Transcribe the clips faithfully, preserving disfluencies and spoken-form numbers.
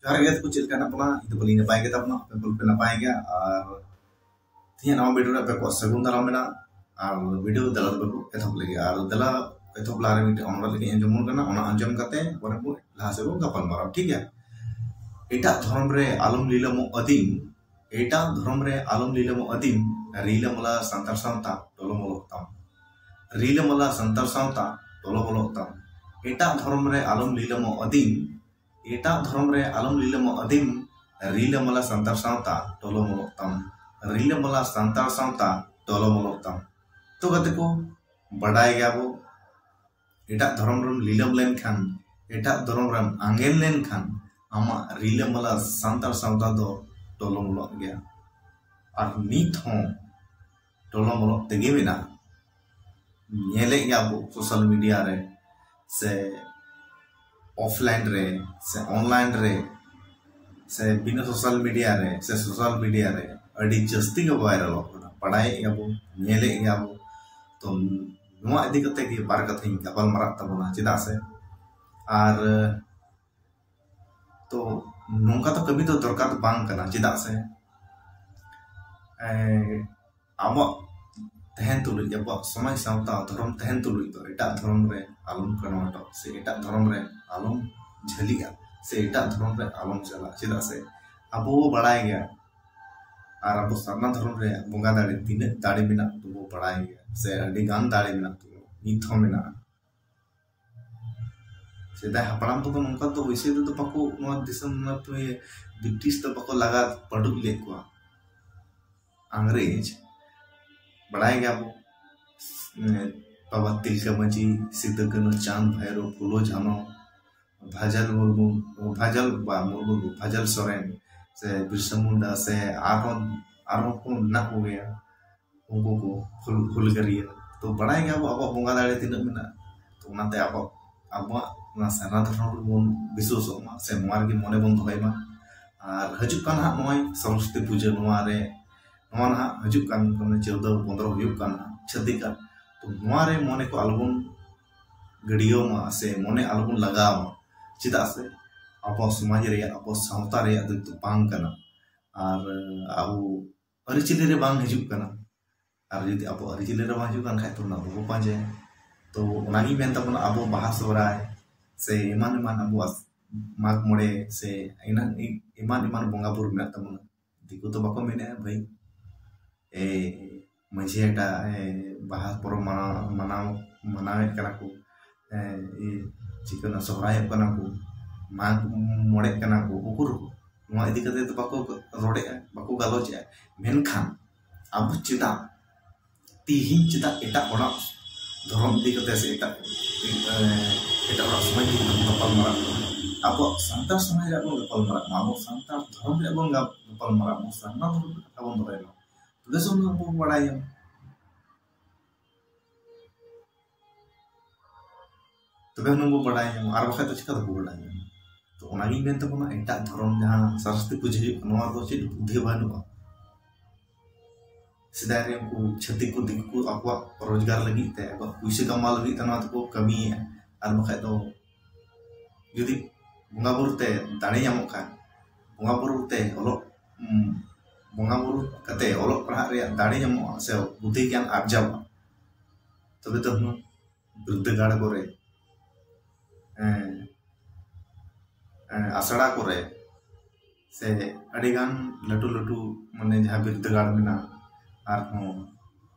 ᱡᱚᱦᱟᱨ ᱜᱮ ᱠᱚ, ᱪᱮᱫ ᱞᱮᱠᱟ ᱦᱮᱱᱟᱜ ᱵᱚᱱᱟ? ᱤᱧ ᱫᱚ ᱵᱟᱹᱞᱤᱧ ᱱᱟᱯᱟᱭ ᱜᱮᱛᱟ ᱵᱚᱱᱟ, ᱟᱯᱮ ᱠᱚ ᱯᱮ ᱱᱟᱯᱟᱭ ᱜᱮᱭᱟ᱾ ᱟᱨ ᱛᱮᱦᱮᱧᱟᱜ ᱱᱟᱣᱟ ᱵᱷᱤᱰᱤᱭᱳ ᱨᱮ ᱟᱯᱮ ᱠᱚᱣᱟᱜ ᱥᱟᱹᱜᱩᱱ ᱫᱟᱨᱟᱢ ᱢᱮᱱᱟᱜᱼᱟ᱾ ᱟᱨ ᱵᱷᱤᱰᱤᱭᱳ ᱫᱮᱞᱟ ᱛᱚᱵᱮ ᱠᱚ ᱮᱛᱚᱦᱚᱵ ᱞᱮᱜᱮ᱾ ᱟᱨ ᱫᱮᱞᱟ ᱮᱛᱚᱦᱚᱵ ᱞᱟᱦᱟ ᱨᱮ ᱢᱤᱫᱴᱮᱱ ᱚᱱᱚᱬᱦᱮ ᱞᱤᱧ ᱟᱸᱡᱚᱢ ᱵᱚᱱ ᱠᱟᱱᱟ, ᱚᱱᱟ ᱟᱸᱡᱚᱢ ᱠᱟᱛᱮ ᱯᱚᱨᱮ ᱵᱚ ᱞᱟᱦᱟ ᱥᱮᱫ ᱵᱚᱱ ᱜᱟᱯᱟᱞ ᱢᱟᱨᱟᱣᱟ, ᱴᱷᱤᱠ ᱜᱮᱭᱟ? ᱮᱴᱟᱜ ᱫᱷᱚᱨᱚᱢ ᱨᱮ ᱟᱞᱚᱢ ᱞᱤᱞᱟᱹᱢᱚᱜ ᱟᱹᱫᱤᱢ, ᱮᱴᱟᱜ ᱫᱷᱚᱨᱚᱢ ᱨᱮ ᱟᱞᱚᱢ ᱞᱤᱞᱟᱹᱢᱚᱜ ᱟᱹᱫᱤᱢ, ᱨᱤᱞᱟᱹᱢᱟᱞᱟ ᱥᱟᱱᱛᱟᱲ ᱥᱟᱶᱛᱟ ᱴᱚᱞᱚᱢᱚᱞᱚᱜ ᱛᱟᱢ᱾ ᱨᱤᱞᱟᱹᱢᱟᱞᱟ ᱥᱟᱱᱛᱟᱲ ᱥᱟᱶᱛᱟ ᱴᱚᱞᱚᱢᱚᱞᱚᱜ ᱛᱟᱢ᱾ ᱮᱴᱟᱜ ᱫᱷᱚᱨᱚᱢ ᱨᱮ ᱟᱞᱚᱢ ᱞᱤᱞᱟᱹᱢᱚᱜ ᱟᱹᱫᱤᱢ, ᱮᱴᱟᱜ ᱫᱷᱚᱨᱚᱢ ᱨᱮ ᱟᱞᱚᱢ ᱞᱤᱞᱟᱹᱢᱚᱜ ᱟᱹᱫᱤᱢ, ᱨᱤᱞᱟᱹᱢᱟᱞᱟ ᱥᱟᱱᱛᱟᱲ ᱥᱟᱶᱛᱟ ᱴᱚᱞᱚᱢᱚᱞᱚᱜ ᱛᱟᱢ᱾ ᱨᱤᱞᱟᱹᱢᱟᱞᱟ ᱥᱟᱱᱛᱟᱲ ᱥᱟᱶᱛᱟ ᱴᱚᱞᱚᱢᱚᱞᱚᱜ ᱛᱟᱢ᱾ ᱛᱚ ᱜᱟᱛᱮ ᱠᱚ, ᱵᱟᱰᱟᱭ ᱜᱮᱭᱟ ᱵᱚ, ᱮᱴᱟᱜ ᱫᱷᱚᱨᱚᱢ ᱨᱮᱢ ᱞᱤᱞᱟᱹᱢ ᱞᱮᱱᱠᱷᱟᱱ, ᱮᱴᱟᱜ ᱫᱷᱚᱨᱚᱢ ᱨᱮᱢ ᱟᱸᱜᱮᱱ ᱞᱮᱱᱠᱷᱟᱱ, ᱟᱢᱟᱜ ᱨᱤᱞᱟᱹᱢᱟᱞᱟ ᱥᱟᱱᱛᱟᱲ ᱥᱟᱶᱛᱟ ᱫᱚ ᱴᱚᱞᱚᱢᱚᱞᱚᱜ ᱜᱮᱭᱟ᱾ ᱟᱨ ᱱᱤᱛ ᱦᱚᱸ ᱴᱚᱞᱚᱢᱚᱞᱚᱜ ᱛᱮᱜᱮ ᱢᱮᱱᱟᱜᱼᱟ᱾ ᱧᱮᱞᱮᱫ ᱜᱮᱭᱟ ᱵᱚ ᱥᱳᱥᱟᱞ ᱢᱤᱰᱤᱭᱟ ᱨᱮ, ᱥᱮ ᱚᱯᱷᱞᱟᱭᱤᱱ ᱨᱮ, ᱥᱮ ᱚᱱᱞᱟᱭᱤᱱ ᱨᱮ, ᱥᱮ ᱵᱤᱱᱟᱹ ᱥᱳᱥᱟᱞ ᱢᱤᱰᱤᱭᱟ ᱨᱮ, ᱥᱮ ᱥᱳᱥᱟᱞ ᱢᱤᱰᱤᱭᱟ ᱨᱮ ᱟᱹᱰᱤ ᱡᱟᱹᱥᱛᱤ ᱜᱮ ᱵᱷᱟᱭᱨᱟᱞᱚᱜ ᱠᱟᱱᱟ᱾ ᱵᱟᱲᱟᱭᱮᱫ ᱜᱮᱭᱟ ᱵᱚ, ᱧᱮᱞᱮᱫ ᱜᱮᱭᱟ ᱵᱚ᱾ ᱛᱚ ᱱᱚᱣᱟ ᱤᱫᱤ ᱠᱟᱛᱮ ᱜᱮ ᱵᱟᱨ ᱠᱟᱛᱷᱟᱧ ᱜᱟᱯᱟᱞ ᱢᱟᱨᱟᱜ ᱛᱟᱵᱚᱱᱟ, ᱪᱮᱫᱟᱜ ᱥᱮ ᱟᱨ ᱛᱚ ᱱᱚᱝᱠᱟ ᱫᱚ ᱠᱟᱹᱢᱤ ᱫᱚ ᱫᱚᱨᱠᱟᱨ ᱫᱚ ᱵᱟᱝ ᱠᱟᱱᱟ, ᱪᱮᱫᱟᱜ ᱥᱮ ᱮ, ᱟᱵᱚᱣᱟᱜ ᱛᱟᱦᱮᱱ ᱛᱩᱞᱩᱡ, ᱟᱵᱚᱣᱟᱜ ᱥᱚᱢᱟᱡᱽ ᱥᱟᱶᱛᱟ ᱫᱷᱚᱨᱚᱢ ᱛᱟᱦᱮᱱ ᱛᱩᱞᱩᱡ ᱫᱚ ᱮᱴᱟᱜ ᱫᱷᱚᱨᱚᱢ ᱨᱮ ᱟᱞᱚᱢ ᱠᱚᱱᱣᱟᱨᱴᱚᱜ, ᱥᱮ ᱮᱴᱟᱜ ᱫᱷᱚᱨᱚᱢ ᱨᱮ ᱟᱞᱚᱢ ᱡᱷᱟᱹᱞᱤᱜᱼᱟ, ᱥᱮ ᱮᱴᱟᱜ ᱫᱷᱚᱨᱚᱢ ᱨᱮ ᱟᱞᱚᱢ ᱪᱟᱞᱟᱜᱼᱟ᱾ ᱪᱮᱫᱟᱜ ᱥᱮ ᱟᱵᱚ ᱵᱚ ᱵᱟᱲᱟᱭ ᱜᱮᱭᱟ, ᱟᱨ ᱟᱵᱚ ᱥᱟᱨᱱᱟ ᱫᱷᱚᱨᱚᱢ ᱨᱮ ᱵᱚᱸᱜᱟ ᱫᱟᱲᱮ ᱛᱤᱱᱟᱹᱜ ᱫᱟᱲᱮ ᱢᱮᱱᱟᱜ ᱛᱟᱵᱚ ᱵᱟᱲᱟᱭ ᱜᱮᱭᱟ, ᱥᱮ ᱟᱹᱰᱤ ᱜᱟᱱ ᱫᱟᱲᱮ ᱢᱮᱱᱟᱜ ᱛᱟᱵᱚ, ᱱᱤᱛ ᱦᱚᱸ ᱢᱮᱱᱟᱜᱼᱟ᱾ ᱥᱮᱫᱟᱭ ᱦᱟᱯᱲᱟᱢ ᱠᱚᱫᱚ ᱱᱚᱝᱠᱟ ᱫᱚ ᱚᱵᱚᱥᱥᱳᱭ ᱫᱚ ᱵᱟᱠᱚ, ᱱᱚᱣᱟ ᱫᱤᱥᱚᱢ ᱨᱮᱱᱟᱜ ᱯᱩᱨᱟᱹ ᱵᱨᱤᱴᱤᱥ ᱫᱚ ᱵᱟᱠᱚ ᱞᱟᱜᱟ ᱯᱟᱹᱰᱩᱜ ᱞᱮᱫ ᱠᱚᱣᱟ, ᱤᱝᱨᱮᱡᱽ᱾ ᱵᱟᱲᱟᱭ ᱜᱮᱭᱟ ᱵᱚ, ᱮ, ᱵᱟᱵᱟ ᱛᱤᱞᱠᱟᱹ ᱢᱟᱹᱡᱷᱤ, ᱥᱤᱫᱩ ᱠᱟᱹᱱᱦᱩ, ᱪᱟᱸᱫᱽ ᱵᱷᱟᱭᱨᱳ, ᱯᱷᱩᱞᱳ ᱡᱷᱟᱱᱳ, ᱵᱷᱟᱡᱟᱞ ᱢᱩᱨᱢᱩ, ᱵᱷᱟᱡᱟᱞ ᱵᱟ ᱢᱩᱨᱢᱩ, ᱵᱷᱟᱡᱟᱞ ᱥᱚᱨᱮᱱ, ᱥᱮ ᱵᱤᱨᱥᱟ ᱢᱩᱱᱰᱟ, ᱥᱮ ᱟᱨᱦᱚᱸ, ᱟᱨᱦᱚᱸ ᱠᱚ ᱢᱮᱱᱟᱜ ᱠᱚᱜᱮᱭᱟ᱾ ᱩᱱᱠᱩ ᱠᱚ ᱦᱩᱞ-, ᱦᱩᱞᱜᱟᱹᱨᱤᱭᱟᱹ᱾ ᱛᱚ ᱵᱟᱲᱟᱭ ᱜᱮᱭᱟ ᱵᱚ ᱟᱵᱚᱣᱟᱜ ᱵᱚᱸᱜᱟ ᱫᱟᱲᱮ ᱛᱤᱱᱟᱹᱜ ᱢᱮᱱᱟᱜᱼᱟ᱾ ᱛᱚ ᱚᱱᱟᱛᱮ ᱟᱵᱚ, ᱟᱵᱚᱣᱟᱜ ᱱᱚᱣᱟ ᱥᱟᱨᱱᱟ ᱫᱷᱚᱨᱚᱢ ᱨᱮᱵᱚᱱ ᱵᱤᱥᱣᱟᱥᱚᱜ ᱢᱟ, ᱥᱮ ᱱᱚᱣᱟ ᱨᱮᱜᱮ ᱢᱚᱱᱮ ᱵᱚᱱ ᱫᱚᱦᱚᱭ ᱢᱟ᱾ ᱟᱨ ᱦᱤᱡᱩᱜ ᱠᱟᱱ ᱦᱟᱸᱜ ᱱᱚᱜᱼᱚᱭ ᱥᱚᱨᱚᱥᱚᱛᱤ ᱯᱩᱡᱟᱹ, ᱱᱚᱣᱟ ᱨᱮ, ᱱᱚᱣᱟ ᱱᱟᱦᱟᱜ ᱦᱤᱡᱩᱜ ᱠᱟᱱ, ᱢᱟᱱᱮ ᱪᱳᱫᱽᱫᱚ ᱯᱚᱱᱫᱽᱨᱚ ᱦᱩᱭᱩᱜ ᱠᱟᱱᱟ ᱪᱷᱟᱹᱛᱤᱠᱟᱜ᱾ ᱛᱚ ᱱᱚᱣᱟ ᱨᱮ ᱢᱚᱱᱮ ᱠᱚ ᱟᱞᱚᱵᱚᱱ ᱜᱟᱹᱰᱭᱟᱹᱣ ᱢᱟ, ᱥᱮ ᱢᱚᱱᱮ ᱟᱞᱚᱵᱚᱱ ᱞᱟᱜᱟᱣ ᱢᱟ᱾ ᱪᱮᱫᱟᱜ ᱥᱮ ᱟᱵᱚ ᱥᱚᱢᱟᱡᱽ ᱨᱮᱭᱟᱜ, ᱟᱵᱚ ᱥᱟᱶᱛᱟ ᱨᱮᱭᱟᱜ ᱫᱚ ᱵᱟᱝ ᱠᱟᱱᱟ᱾ ᱟᱨ ᱟᱵᱚ ᱟᱹᱨᱤᱪᱟᱹᱞᱤ ᱨᱮ ᱵᱟᱝ ᱦᱤᱡᱩᱜ ᱠᱟᱱᱟ᱾ ᱟᱨ ᱡᱩᱫᱤ ᱟᱵᱚ ᱟᱹᱨᱤᱪᱟᱹᱞᱤ ᱨᱮ ᱵᱟᱝ ᱦᱤᱡᱩᱜ ᱠᱟᱱ ᱠᱷᱟᱡ, ᱛᱚ ᱚᱱᱟ ᱵᱟᱵᱚ ᱯᱟᱸᱡᱟᱭᱟ᱾ ᱛᱚ ᱚᱱᱟᱜᱤᱧ ᱢᱮᱱ ᱛᱟᱵᱚᱱᱟ, ᱟᱵᱚ ᱵᱟᱦᱟ ᱥᱚᱦᱨᱟᱭ ᱥᱮ ᱮᱢᱟᱱ ᱮᱢᱟᱱ ᱟᱵᱚᱣᱟᱜ ᱢᱟᱜᱽ ᱢᱚᱬᱮ ᱥᱮ ᱮᱢᱟᱱ ᱮᱢᱟᱱ ᱵᱚᱸᱜᱟ ᱵᱩᱨᱩ ᱢᱮᱱᱟᱜ ᱛᱟᱵᱚᱱᱟ, ᱫᱤᱠᱩ ᱫᱚ ᱵᱟᱠᱚ ᱢᱮᱱᱮᱫᱼᱟ ᱵᱷᱟᱹᱭ, ᱮ ᱢᱟᱹᱡᱷᱤ ᱮᱴᱟᱜ, ᱮ ᱵᱟᱦᱟ ᱯᱚᱨᱚᱵᱽ ᱢᱟᱱᱟᱣ ᱢᱟᱱᱟᱣ ᱢᱟᱱᱟᱣᱮᱫ ᱠᱟᱱᱟ ᱠᱚ, ᱮ ᱪᱤᱠᱟᱹ ᱥᱚᱦᱨᱟᱭᱚᱜ ᱠᱟᱱᱟ ᱠᱚ, ᱢᱟᱜᱽ ᱢᱚᱬᱮᱜ ᱠᱟᱱᱟ ᱠᱚ, ᱩᱠᱩᱨ ᱱᱚᱣᱟ ᱤᱫᱤ ᱠᱟᱛᱮ ᱫᱚ ᱵᱟᱠᱚ ᱨᱚᱲᱮᱫᱼᱟ, ᱵᱟᱠᱚ ᱜᱟᱞᱚᱪᱮᱫᱼᱟ᱾ ᱢᱮᱱᱠᱷᱟᱱ ᱟᱵᱚ ᱪᱮᱫᱟᱜ ᱛᱤᱦᱤᱧ ᱪᱮᱫᱟᱜ ᱮᱴᱟᱜ ᱦᱚᱲᱟᱜ ᱫᱷᱚᱨᱚᱢ ᱤᱫᱤ ᱠᱟᱛᱮ ᱥᱮ ᱮᱴᱟᱜ, ᱮ, ᱮᱴᱟᱜ ᱦᱚᱲᱟᱜ ᱥᱚᱢᱟᱡᱽ ᱤᱫᱤ ᱠᱟᱛᱮ ᱵᱚᱱ ᱜᱟᱯᱟᱞ ᱢᱟᱨᱟᱜ ᱠᱟᱱᱟ? ᱟᱵᱚᱣᱟᱜ ᱥᱟᱱᱛᱟᱲ ᱥᱚᱢᱟᱡᱽ ᱨᱮᱭᱟᱜ ᱵᱚᱱ ᱜᱟᱯᱟᱞ ᱢᱟᱨᱟᱜ ᱢᱟ, ᱟᱵᱚ ᱥᱟᱱᱛᱟᱲ ᱫᱷᱚᱨᱚᱢ ᱨᱮᱭᱟᱜ ᱵᱚᱱ ᱜᱟᱯᱟᱞ ᱢᱟᱨᱟᱜ ᱢᱟ, ᱥᱟᱨᱱᱟ ᱫᱷᱚᱨᱚᱢ ᱨᱮᱭᱟᱜ ᱠᱟᱛᱷᱟ ᱵᱚᱱ ᱫᱚᱦᱚᱭ ᱢᱟ᱾ ᱛᱚᱵᱮ ᱥᱮ ᱩᱱᱟᱹᱜ ᱵᱚᱱ ᱵᱟᱲᱟᱭᱟ, ᱛᱚᱵᱮ ᱦᱩᱱᱟᱹᱝ ᱵᱚ ᱵᱟᱲᱟᱭ ᱧᱟᱢᱟ, ᱟᱨ ᱵᱟᱠᱷᱟᱡ ᱫᱚ ᱪᱤᱠᱟ ᱛᱮᱵᱚ ᱵᱟᱲᱟᱭ ᱧᱟᱢᱟ? ᱛᱚ ᱚᱱᱟᱜᱤᱧ ᱢᱮᱱ ᱛᱟᱵᱚᱱᱟ, ᱮᱴᱟᱜ ᱫᱷᱚᱨᱚᱢ ᱡᱟᱦᱟᱸ ᱥᱚᱨᱚᱥᱚᱛᱤ ᱯᱩᱡᱟᱹ ᱦᱩᱭᱩᱜ ᱠᱟᱱᱟ, ᱱᱚᱣᱟ ᱫᱚ ᱪᱮᱫ ᱵᱩᱫᱽᱫᱷᱤ ᱵᱟᱹᱱᱩᱜᱼᱟ᱾ ᱥᱮᱫᱟᱭ ᱨᱮ ᱩᱱᱠᱩ ᱪᱷᱟᱹᱛᱤᱠ ᱠᱚ, ᱫᱤᱠᱩ ᱠᱚ ᱟᱠᱚᱣᱟᱜ ᱨᱳᱡᱽᱜᱟᱨ ᱞᱟᱹᱜᱤᱫ ᱛᱮ, ᱟᱠᱚᱣᱟᱜ ᱯᱩᱭᱥᱟᱹ ᱠᱟᱢᱟᱣ ᱞᱟᱹᱜᱤᱫ ᱛᱮ ᱱᱚᱣᱟ ᱫᱚᱠᱚ ᱠᱟᱹᱢᱤᱭᱮᱫᱼᱟ᱾ ᱟᱨ ᱵᱟᱠᱷᱟᱡ ᱫᱚ ᱡᱩᱫᱤ ᱵᱚᱸᱜᱟ ᱵᱩᱨᱩ ᱛᱮ ᱫᱟᱲᱮ ᱧᱟᱢᱚᱜ ᱠᱷᱟᱱ, ᱵᱚᱸᱜᱟ ᱵᱩᱨᱩ ᱛᱮ ᱚᱞᱚᱜ, ᱩᱢ, ᱵᱚᱸᱜᱟ ᱵᱩᱨᱩ ᱠᱟᱛᱮ ᱚᱞᱚᱜ ᱯᱟᱲᱦᱟᱜ ᱨᱮᱭᱟᱜ ᱫᱟᱲᱮ ᱧᱟᱢᱚᱜᱼᱟ ᱥᱮ ᱵᱩᱫᱽᱫᱷᱤ ᱜᱮᱭᱟᱱ ᱟᱨᱡᱟᱣᱚᱜᱼᱟ, ᱛᱚᱵᱮ ᱫᱚ ᱦᱩᱱᱟᱹᱝ ᱵᱤᱨᱫᱟᱹᱜᱟᱲ ᱠᱚᱨᱮ, ᱮᱸ, ᱮᱸ, ᱟᱥᱲᱟ ᱠᱚᱨᱮ ᱥᱮ ᱟᱹᱰᱤᱜᱟᱱ ᱞᱟᱹᱴᱩ ᱞᱟᱹᱴᱩ, ᱢᱟᱱᱮ, ᱡᱟᱦᱟᱸ ᱵᱤᱨᱫᱟᱹᱜᱟᱲ ᱢᱮᱱᱟᱜᱼᱟ, ᱟᱨᱦᱚᱸ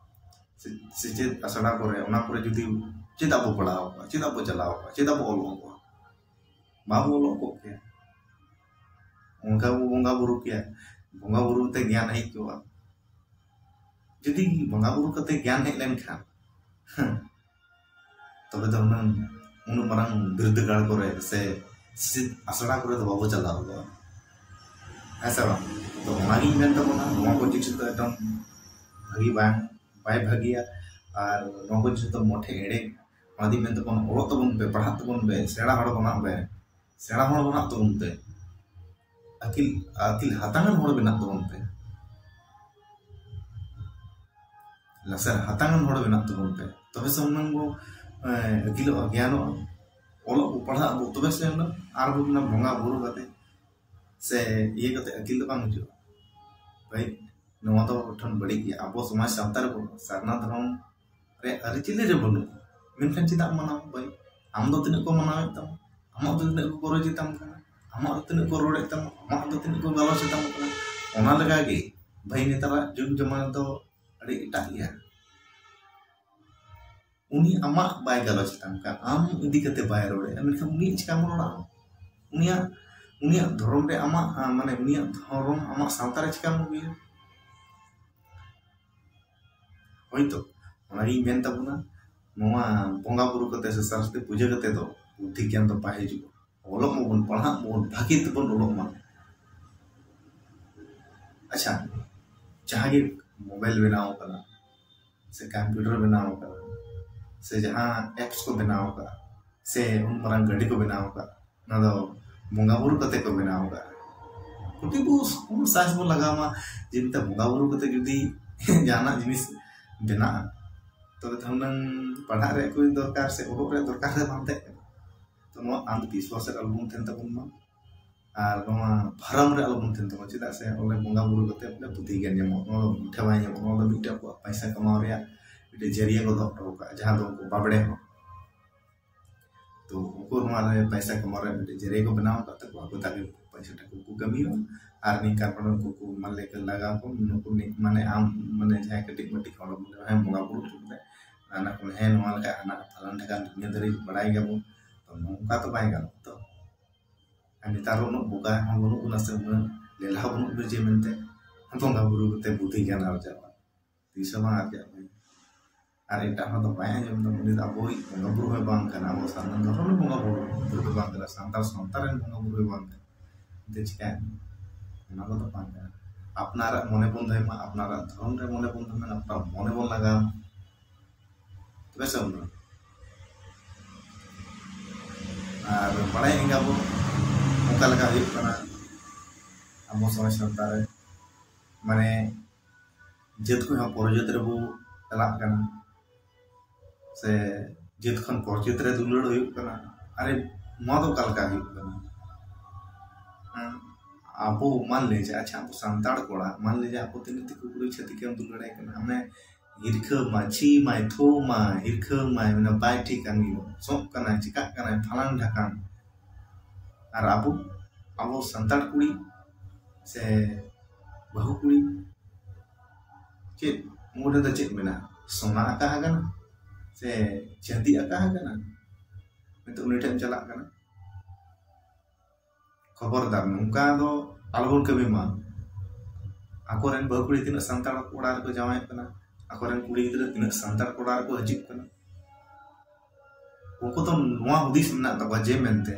ᱥᱮ-, ᱥᱮᱪᱮᱫ ᱟᱥᱲᱟ ᱠᱚᱨᱮ, ᱚᱱᱟ ᱠᱚᱨᱮ ᱡᱩᱫᱤ ᱪᱮᱫᱟᱜ ᱵᱚ ᱯᱟᱲᱦᱟᱣ ᱠᱚᱣᱟ, ᱪᱮᱫᱟᱜ ᱵᱚ ᱪᱟᱞᱟᱣ ᱠᱚᱣᱟ, ᱪᱮᱫᱟᱜ ᱵᱚ ᱚᱞ ᱠᱚᱣᱟ? ᱵᱟᱵᱚ ᱚᱞᱚᱜ ᱠᱚᱜ ᱠᱮᱭᱟ᱾ ᱚᱱᱠᱟ ᱵᱚ ᱵᱚᱸᱜᱟ ᱵᱩᱨᱩ ᱠᱮᱭᱟ, ᱵᱚᱸᱜᱟ ᱵᱩᱨᱩ ᱛᱮ ᱜᱮᱭᱟᱱ ᱦᱮᱡ ᱠᱚᱜᱼᱟ᱾ ᱡᱩᱫᱤ ᱵᱚᱸᱜᱟ ᱵᱩᱨᱩ ᱠᱟᱛᱮ ᱜᱮᱭᱟᱱ ᱦᱮᱡ ᱞᱮᱱᱠᱷᱟᱱ, ᱦᱮᱸ, ᱛᱚᱵᱮ ᱫᱚ ᱦᱩᱱᱟᱹᱝ ᱩᱱᱟᱹᱜ ᱢᱟᱨᱟᱝ ᱵᱤᱨᱫᱟᱹᱜᱟᱲ ᱠᱚᱨᱮ ᱥᱮ ᱥᱮᱪᱮᱫ ᱟᱥᱲᱟ ᱠᱚᱨᱮ ᱫᱚ ᱵᱟᱵᱚ ᱪᱟᱞᱟᱣ ᱠᱚᱜᱼᱟ, ᱦᱮᱸ ᱥᱮ ᱵᱟᱝ? ᱛᱚ ᱚᱱᱟᱜᱤᱧ ᱢᱮᱱ ᱛᱟᱵᱚᱱᱟ, ᱱᱚᱣᱟ ᱠᱚ ᱡᱤᱱᱤᱥ ᱫᱚ ᱮᱠᱫᱚᱢ ᱵᱷᱟᱹᱜᱤ ᱵᱟᱝ, ᱵᱟᱭ ᱵᱷᱟᱹᱜᱤᱭᱟ᱾ ᱟᱨ ᱱᱚᱣᱟ ᱠᱚ ᱡᱤᱱᱤᱥ ᱫᱚ ᱢᱚᱴᱷᱮ ᱮᱲᱮ᱾ ᱚᱱᱟᱛᱤᱧ ᱢᱮᱱ ᱛᱟᱵᱚᱱᱟ, ᱚᱞᱚᱜ ᱛᱟᱵᱚᱱ ᱯᱮ, ᱯᱟᱲᱦᱟᱜ ᱛᱟᱵᱚᱱ ᱯᱮ, ᱥᱮᱬᱟ ᱦᱚᱲ ᱵᱮᱱᱟᱜ ᱯᱮ, ᱥᱮᱬᱟ ᱦᱚᱲ ᱵᱮᱱᱟᱜ ᱛᱟᱵᱚᱱ ᱯᱮ, ᱟᱹᱠᱤᱞ, ᱟᱹᱠᱤᱞ ᱦᱟᱛᱟᱝᱟᱱ ᱦᱚᱲ ᱵᱮᱱᱟᱜ ᱛᱟᱵᱚᱱ ᱯᱮ᱾ ᱞᱟᱥᱮᱨ ᱦᱟᱛᱟᱝᱟᱱ ᱦᱚᱲ ᱵᱮᱱᱟᱜ ᱛᱟᱵᱚᱱ ᱯᱮ, ᱛᱚᱵᱮ ᱥᱮ ᱦᱩᱱᱟᱹᱝ ᱵᱚ, ᱮ, ᱟᱹᱠᱤᱞᱚᱜᱼᱟ, ᱜᱮᱭᱟᱱᱚᱜᱼᱟ᱾ ᱚᱞᱚᱜ ᱵᱚ ᱯᱟᱲᱦᱟᱜ ᱟᱵᱚ, ᱛᱚᱵᱮ ᱥᱮ ᱚᱱᱟ ᱟᱨ ᱵᱚ ᱢᱮᱱᱟ ᱵᱚᱸᱜᱟ ᱵᱩᱨᱩ ᱠᱟᱛᱮ ᱥᱮ ᱤᱭᱟᱹ ᱠᱟᱛᱮ ᱟᱹᱠᱤᱞ ᱫᱚ ᱵᱟᱝ ᱦᱤᱡᱩᱜᱼᱟ ᱵᱷᱟᱹᱭ᱾ ᱱᱚᱣᱟ ᱫᱚ ᱴᱷᱮᱱ ᱵᱟᱹᱲᱤᱡ ᱜᱮᱭᱟ᱾ ᱟᱵᱚ ᱥᱚᱢᱟᱡᱽ ᱥᱟᱶᱛᱟ ᱨᱮᱵᱚ ᱥᱟᱨᱱᱟ ᱫᱷᱚᱨᱚᱢ ᱨᱮ ᱟᱹᱨᱤᱪᱟᱹᱞᱤ ᱨᱮ ᱵᱟᱹᱱᱩᱜᱼᱟ, ᱢᱮᱱᱠᱷᱟᱱ ᱪᱮᱫᱟᱜ ᱢᱟᱱᱟᱣ ᱵᱷᱟᱹᱭ? ᱟᱢ ᱫᱚ ᱛᱤᱱᱟᱹᱜ ᱠᱚ ᱢᱟᱱᱟᱣᱮᱫ ᱛᱟᱢᱟ, ᱟᱢᱟᱜ ᱫᱚ ᱛᱤᱱᱟᱹᱜ ᱠᱚ ᱜᱚᱨᱚᱡᱮᱫ ᱛᱟᱢ ᱠᱟᱱᱟ, ᱟᱢᱟᱜ ᱫᱚ ᱛᱤᱱᱟᱹᱜ ᱠᱚ ᱨᱚᱲᱮᱫ ᱛᱟᱢᱟ, ᱟᱢᱟᱜ ᱫᱚ ᱛᱤᱱᱟᱹᱜ ᱠᱚ ᱜᱟᱞᱚᱪ ᱛᱟᱢ ᱠᱟᱱᱟ, ᱚᱱᱟ ᱞᱮᱠᱟᱜᱮ ᱵᱷᱟᱹᱭ ᱱᱮᱛᱟᱨᱟᱜ ᱡᱩᱜᱽ ᱡᱟᱢᱟᱱᱟ ᱫᱚ ᱟᱹᱰᱤ ᱮᱴᱟᱜ ᱜᱮᱭᱟ᱾ ᱩᱱᱤ ᱟᱢᱟᱜ ᱵᱟᱭ ᱜᱟᱞᱚᱪ ᱛᱟᱢ ᱠᱟᱱᱟ, ᱟᱢ ᱤᱫᱤ ᱠᱟᱛᱮ ᱵᱟᱭ ᱨᱚᱲᱮᱫᱼᱟ, ᱢᱮᱱᱠᱷᱟᱱ ᱩᱱᱤᱭᱟᱜ ᱪᱤᱠᱟᱢ ᱨᱚᱲᱟ? ᱩᱱᱤᱭᱟᱜ ᱩᱱᱤᱭᱟᱜ ᱫᱷᱚᱨᱚᱢ ᱨᱮ ᱟᱢᱟᱜ ᱢᱟᱱᱮ ᱩᱱᱤᱭᱟᱜ ᱫᱷᱚᱨᱚᱢ ᱟᱢᱟᱜ ᱥᱟᱶᱛᱟ ᱨᱮ ᱪᱤᱠᱟᱢ ᱟᱹᱜᱩᱭᱟ? ᱦᱳᱭᱛᱳ ᱚᱱᱟᱜᱤᱧ ᱢᱮᱱ ᱛᱟᱵᱚᱱᱟ, ᱱᱚᱣᱟ ᱵᱚᱸᱜᱟ ᱵᱩᱨᱩ ᱠᱟᱛᱮ ᱥᱮ ᱥᱚᱨᱚᱥᱚᱛᱤ ᱯᱩᱡᱟᱹ ᱠᱟᱛᱮ ᱫᱚ ᱵᱩᱫᱽᱫᱷᱤ ᱜᱮᱭᱟᱱ ᱫᱚ ᱵᱟᱭ ᱦᱤᱡᱩᱜᱼᱟ᱾ ᱚᱞᱚᱜ ᱢᱟᱵᱚᱱ, ᱯᱟᱲᱦᱟᱜ ᱢᱟᱵᱚᱱ, ᱵᱷᱟᱹᱜᱤ ᱛᱮᱵᱚᱱ ᱚᱞᱚᱜ ᱢᱟ᱾ ᱟᱪᱪᱷᱟ, ᱡᱟᱦᱟᱸ ᱜᱮ ᱢᱳᱵᱟᱭᱤᱞ ᱵᱮᱱᱟᱣ ᱠᱟᱱᱟ ᱥᱮ ᱠᱚᱢᱯᱤᱭᱩᱴᱟᱨ ᱵᱮᱱᱟᱣ ᱠᱟᱱᱟ ᱥᱮ ᱡᱟᱦᱟᱸ ᱮᱯᱥ ᱠᱚ ᱵᱮᱱᱟᱣ ᱠᱟᱜᱼᱟ ᱥᱮ ᱩᱱ ᱢᱟᱨᱟᱝ ᱜᱟᱹᱰᱤ ᱠᱚ ᱵᱮᱱᱟᱣ ᱠᱟᱜᱼᱟ, ᱚᱱᱟ ᱫᱚ ᱵᱚᱸᱜᱟ ᱵᱩᱨᱩ ᱠᱟᱛᱮ ᱠᱚ ᱵᱮᱱᱟᱣ ᱠᱟᱜᱼᱟ᱾ ᱠᱟᱹᱴᱤᱡ ᱵᱚ ᱩᱱ ᱥᱟᱦᱚᱥ ᱵᱚ ᱞᱟᱜᱟᱣ ᱢᱟ ᱡᱮ ᱢᱤᱫᱴᱟᱝ ᱵᱚᱸᱜᱟ ᱵᱩᱨᱩ ᱠᱟᱛᱮ ᱡᱩᱫᱤ ᱡᱟᱦᱟᱱᱟᱜ ᱡᱤᱱᱤᱥ ᱵᱮᱱᱟᱜᱼᱟ, ᱛᱚᱵᱮ ᱛᱚ ᱦᱩᱱᱟᱹᱝ ᱯᱟᱲᱦᱟᱜ ᱨᱮᱭᱟᱜ ᱠᱚ ᱫᱚᱨᱠᱟᱨ ᱥᱮ ᱚᱞᱚᱜ ᱨᱮᱭᱟᱜ ᱫᱚᱨᱠᱟᱨ ᱨᱮ ᱵᱟᱝ ᱛᱟᱦᱮᱸ ᱠᱟᱱᱟ᱾ ᱛᱚ ᱱᱚᱣᱟ ᱟᱸᱫᱷ ᱵᱤᱥᱣᱟᱥ ᱨᱮ ᱟᱞᱚᱵᱚᱱ ᱛᱟᱦᱮᱱ ᱛᱟᱵᱚᱱ ᱢᱟ, ᱟᱨ ᱱᱚᱣᱟ ᱵᱷᱟᱨᱚᱢ ᱨᱮ ᱟᱞᱚᱵᱚᱱ ᱛᱟᱦᱮᱱ ᱛᱟᱵᱚᱱ᱾ ᱪᱮᱫᱟᱜ ᱥᱮ ᱚᱸᱰᱮ ᱵᱚᱸᱜᱟ ᱵᱩᱨᱩ ᱠᱟᱛᱮ ᱚᱸᱰᱮ ᱵᱩᱫᱽᱫᱷᱤ ᱜᱮᱭᱟᱱ ᱧᱟᱢᱚᱜ, ᱱᱚᱣᱟ ᱫᱚ ᱢᱤᱫᱴᱷᱮᱱ ᱵᱟᱭ ᱧᱟᱢᱚᱜ, ᱱᱚᱣᱟ ᱫᱚ ᱢᱤᱫᱴᱮᱱ ᱟᱠᱚᱣᱟᱜ ᱯᱚᱭᱥᱟ ᱠᱟᱢᱟᱣ ᱨᱮᱭᱟᱜ ᱢᱤᱫᱴᱮᱱ ᱡᱟᱹᱨᱤᱭᱟᱹ ᱠᱚ ᱫᱚᱦᱚ ᱦᱚᱴᱚ ᱠᱟᱜᱼᱟ, ᱡᱟᱦᱟᱸ ᱫᱚ ᱩᱱᱠᱩ ᱵᱟᱵᱲᱮ ᱦᱚᱲ᱾ ᱛᱚ ᱩᱱᱠᱩ ᱱᱚᱣᱟ ᱨᱮ ᱯᱚᱭᱥᱟ ᱠᱟᱢᱟᱣ ᱨᱮ ᱢᱤᱫᱴᱮᱡ ᱡᱟᱹᱨᱤᱭᱟᱹ ᱠᱚ ᱵᱮᱱᱟᱣ ᱟᱠᱟᱫ ᱛᱟᱠᱚᱣᱟ, ᱟᱠᱚ ᱛᱟᱠᱚ ᱯᱚᱭᱥᱟ ᱴᱟᱠᱟ ᱠᱚ ᱠᱟᱹᱢᱤᱭᱟ᱾ ᱟᱨ ᱱᱤᱝᱠᱟ ᱠᱚ ᱱᱩᱠᱩ ᱠᱚ ᱢᱟᱱᱮ ᱠᱚ ᱞᱟᱜᱟᱣ ᱠᱚ, ᱱᱩᱠᱩ ᱱᱤ-, ᱢᱟᱱᱮ ᱟᱢ ᱢᱟᱱᱮ ᱡᱟᱦᱟᱸᱭ ᱠᱟᱹᱴᱤᱡ ᱢᱟᱹᱴᱤᱡ ᱦᱚᱲ ᱵᱚᱱ ᱦᱮᱸ ᱵᱚᱸᱜᱟ ᱵᱩᱨᱩ ᱦᱚᱪᱚ ᱠᱟᱛᱮ ᱦᱟᱱᱟ ᱠᱚ ᱦᱮᱸ ᱱᱚᱣᱟ ᱞᱮᱠᱟ ᱦᱟᱱᱟ ᱯᱷᱟᱞᱟᱱ ᱴᱷᱮᱠᱟᱱ ᱫᱩᱱᱤᱭᱟᱹ ᱫᱷᱟᱹᱨᱤᱡ ᱵᱟᱲᱟᱭ ᱜᱮᱭᱟᱵᱚᱱ᱾ ᱛᱚ ᱱᱚᱝᱠᱟ ᱛᱚ ᱵᱟᱭ ᱜᱟᱱᱚᱜ ᱛᱚ᱾ ᱟᱨ ᱱᱮᱛᱟᱨ ᱩᱱᱟᱹᱜ ᱵᱚᱠᱟ ᱦᱚᱸ ᱵᱟᱹᱱᱩᱜ ᱵᱚᱱᱟ ᱥᱮ ᱩᱱᱟᱹᱜ ᱞᱮᱞᱦᱟ ᱵᱟᱹᱱᱩᱜ ᱵᱚᱱᱟ ᱡᱮ ᱢᱮᱱᱛᱮ ᱵᱚᱸᱜᱟ ᱵᱩᱨᱩ ᱠᱟᱛᱮ ᱵᱩᱫᱽᱫᱷᱤ ᱜᱮᱭᱟᱱ ᱟᱨᱡᱟᱣᱟ᱾ ᱛᱤᱥ ᱦᱚᱸ ᱵᱟᱝ ᱟᱨᱡᱟᱜ ᱵᱷᱟᱹᱭ᱾ ᱟᱨ ᱮᱴᱟᱜ ᱦᱚᱲ ᱫᱚ ᱵᱟᱭ ᱟᱸᱡᱚᱢ ᱮᱫᱟ, ᱩᱱᱤ ᱫᱚ ᱟᱵᱚᱭᱤᱡ ᱵᱚᱸᱜᱟ ᱵᱩᱨᱩ ᱦᱚᱸᱭ ᱵᱟᱝ ᱠᱟᱱᱟ, ᱟᱵᱚ ᱥᱟᱨᱱᱟ ᱫᱷᱚᱨᱚᱢ ᱨᱮᱱ ᱵᱚᱸᱜᱟ ᱵᱩᱨᱩ ᱦᱚᱸᱭ ᱵᱟᱝ ᱠᱟᱱᱟ, ᱥᱟᱱᱛᱟᱲ ᱥᱟᱶᱛᱟ ᱨᱮᱱ ᱵᱚᱸᱜᱟ ᱵᱩᱨᱩ ᱦᱚᱸᱭ ᱵᱟᱝ ᱠᱟᱱᱟ᱾ ᱮᱱᱛᱮ ᱪᱤᱠᱟᱹᱭᱟ? ᱚᱱᱟ ᱠᱚᱫᱚ ᱵᱟᱝ ᱠᱟᱱᱟ᱾ ᱟᱯᱱᱟᱨᱟᱜ ᱢᱚᱱᱮ ᱵᱚᱱ ᱫᱚᱦᱚᱭ ᱢᱟ, ᱟᱯᱱᱟᱨᱟᱜ ᱫᱷᱚᱨᱚᱢ ᱨᱮ ᱢᱚᱱᱮ ᱵᱚᱱ ᱫᱚᱦᱚᱭ ᱢᱟ, ᱟᱯᱱᱟᱨ ᱢᱚᱱᱮ ᱵᱚᱱ ᱞᱟᱜᱟᱣ ᱢᱟ᱾ ᱛᱚᱵᱮ ᱥᱮ ᱩᱱᱫᱚ ᱟᱨ ᱵᱟᱲᱟᱭ ᱮᱸᱜᱟ ᱵᱚᱱ ᱚᱠᱟ ᱞᱮᱠᱟ ᱦᱩᱭᱩᱜ ᱠᱟᱱᱟ ᱟᱵᱚ ᱥᱚᱢᱟᱡᱽ ᱥᱟᱶᱛᱟ ᱨᱮ, ᱢᱟᱱᱮ ᱡᱟᱹᱛ ᱠᱷᱚᱱ ᱦᱚᱸ ᱯᱚᱨ ᱡᱟᱹᱛ ᱨᱮᱵᱚ ᱪᱟᱞᱟᱜ ᱠᱟᱱᱟ ᱥᱮ ᱡᱟᱹᱛ ᱠᱷᱚᱱ ᱯᱚᱨ ᱡᱟᱹᱛ ᱨᱮ ᱫᱩᱞᱟᱹᱲ ᱦᱩᱭᱩᱜ ᱠᱟᱱᱟ᱾ ᱟᱨᱮ, ᱱᱚᱣᱟ ᱫᱚ ᱚᱠᱟ ᱞᱮᱠᱟ ᱦᱩᱭᱩᱜ ᱠᱟᱱᱟ? ᱦᱮᱸ, ᱟᱵᱚ ᱢᱟᱱ ᱞᱮ ᱡᱮ, ᱟᱪᱪᱷᱟ, ᱟᱵᱚ ᱥᱟᱱᱛᱟᱲ ᱠᱚᱲᱟ ᱢᱟᱱ ᱞᱮ ᱡᱮ ᱟᱵᱚ ᱛᱤᱱᱟᱹᱜ ᱫᱤᱠᱩ ᱠᱩᱲᱤ ᱪᱷᱟᱹᱛᱤᱠ ᱮᱢ ᱫᱩᱞ ᱫᱟᱲᱮᱭᱟᱭ ᱠᱟᱱᱟ, ᱟᱢᱮ ᱦᱤᱨᱠᱷᱟᱹᱣ ᱢᱟᱭ, ᱪᱷᱤ ᱢᱟᱭ, ᱛᱷᱳ ᱢᱟᱭ, ᱦᱤᱨᱠᱷᱟᱹᱣ ᱢᱟᱭ, ᱢᱮᱱᱟ ᱵᱟᱭ ᱴᱷᱤᱠ ᱠᱟᱱ ᱜᱮᱭᱟ, ᱥᱚᱜ ᱠᱟᱱᱟᱭ, ᱪᱤᱠᱟᱜ ᱠᱟᱱᱟᱭ, ᱯᱷᱟᱞᱟᱱ ᱰᱷᱟᱠᱟᱱ᱾ ᱟᱨ ᱟᱵᱚ, ᱟᱵᱚ ᱥᱟᱱᱛᱟᱲ ᱠᱩᱲᱤ ᱥᱮ ᱵᱟᱹᱦᱩ ᱠᱩᱲᱤ ᱪᱮᱫ ᱢᱩ ᱨᱮᱫᱚ ᱪᱮᱫ ᱢᱮᱱᱟᱜᱼᱟ? ᱥᱚᱱᱟ ᱟᱠᱟ ᱟᱠᱟᱱᱟ ᱥᱮ ᱪᱟᱸᱫᱤ ᱟᱠᱟ ᱟᱠᱟᱱᱟ? ᱱᱤᱛᱚᱜ ᱩᱱᱤ ᱴᱷᱮᱱ ᱪᱟᱞᱟᱜ ᱠᱟᱱᱟ᱾ ᱠᱷᱚᱵᱚᱨᱫᱟᱨ, ᱱᱚᱝᱠᱟ ᱫᱚ ᱟᱞᱚᱵᱚᱱ ᱠᱟᱹᱢᱤ ᱢᱟ᱾ ᱟᱠᱚᱨᱮᱱ ᱵᱟᱹᱦᱩ ᱠᱩᱲᱤ ᱛᱤᱱᱟᱹᱜ ᱥᱟᱱᱛᱟᱲ ᱚᱲᱟᱜ ᱨᱮᱠᱚ ᱡᱟᱶᱟᱭᱚᱜ ᱠᱟᱱᱟ, ᱟᱠᱚᱨᱮᱱ ᱠᱩᱲᱤ ᱜᱤᱫᱽᱨᱟᱹ ᱛᱤᱱᱟᱹᱜ ᱥᱟᱱᱛᱟᱲ ᱚᱲᱟᱜ ᱨᱮᱠᱚ ᱦᱤᱡᱩᱜ ᱠᱟᱱᱟ, ᱩᱱᱠᱩ ᱫᱚ ᱱᱚᱣᱟ ᱦᱩᱫᱤᱥ ᱢᱮᱱᱟᱜ ᱛᱟᱠᱚᱣᱟ ᱡᱮ ᱢᱮᱱᱛᱮ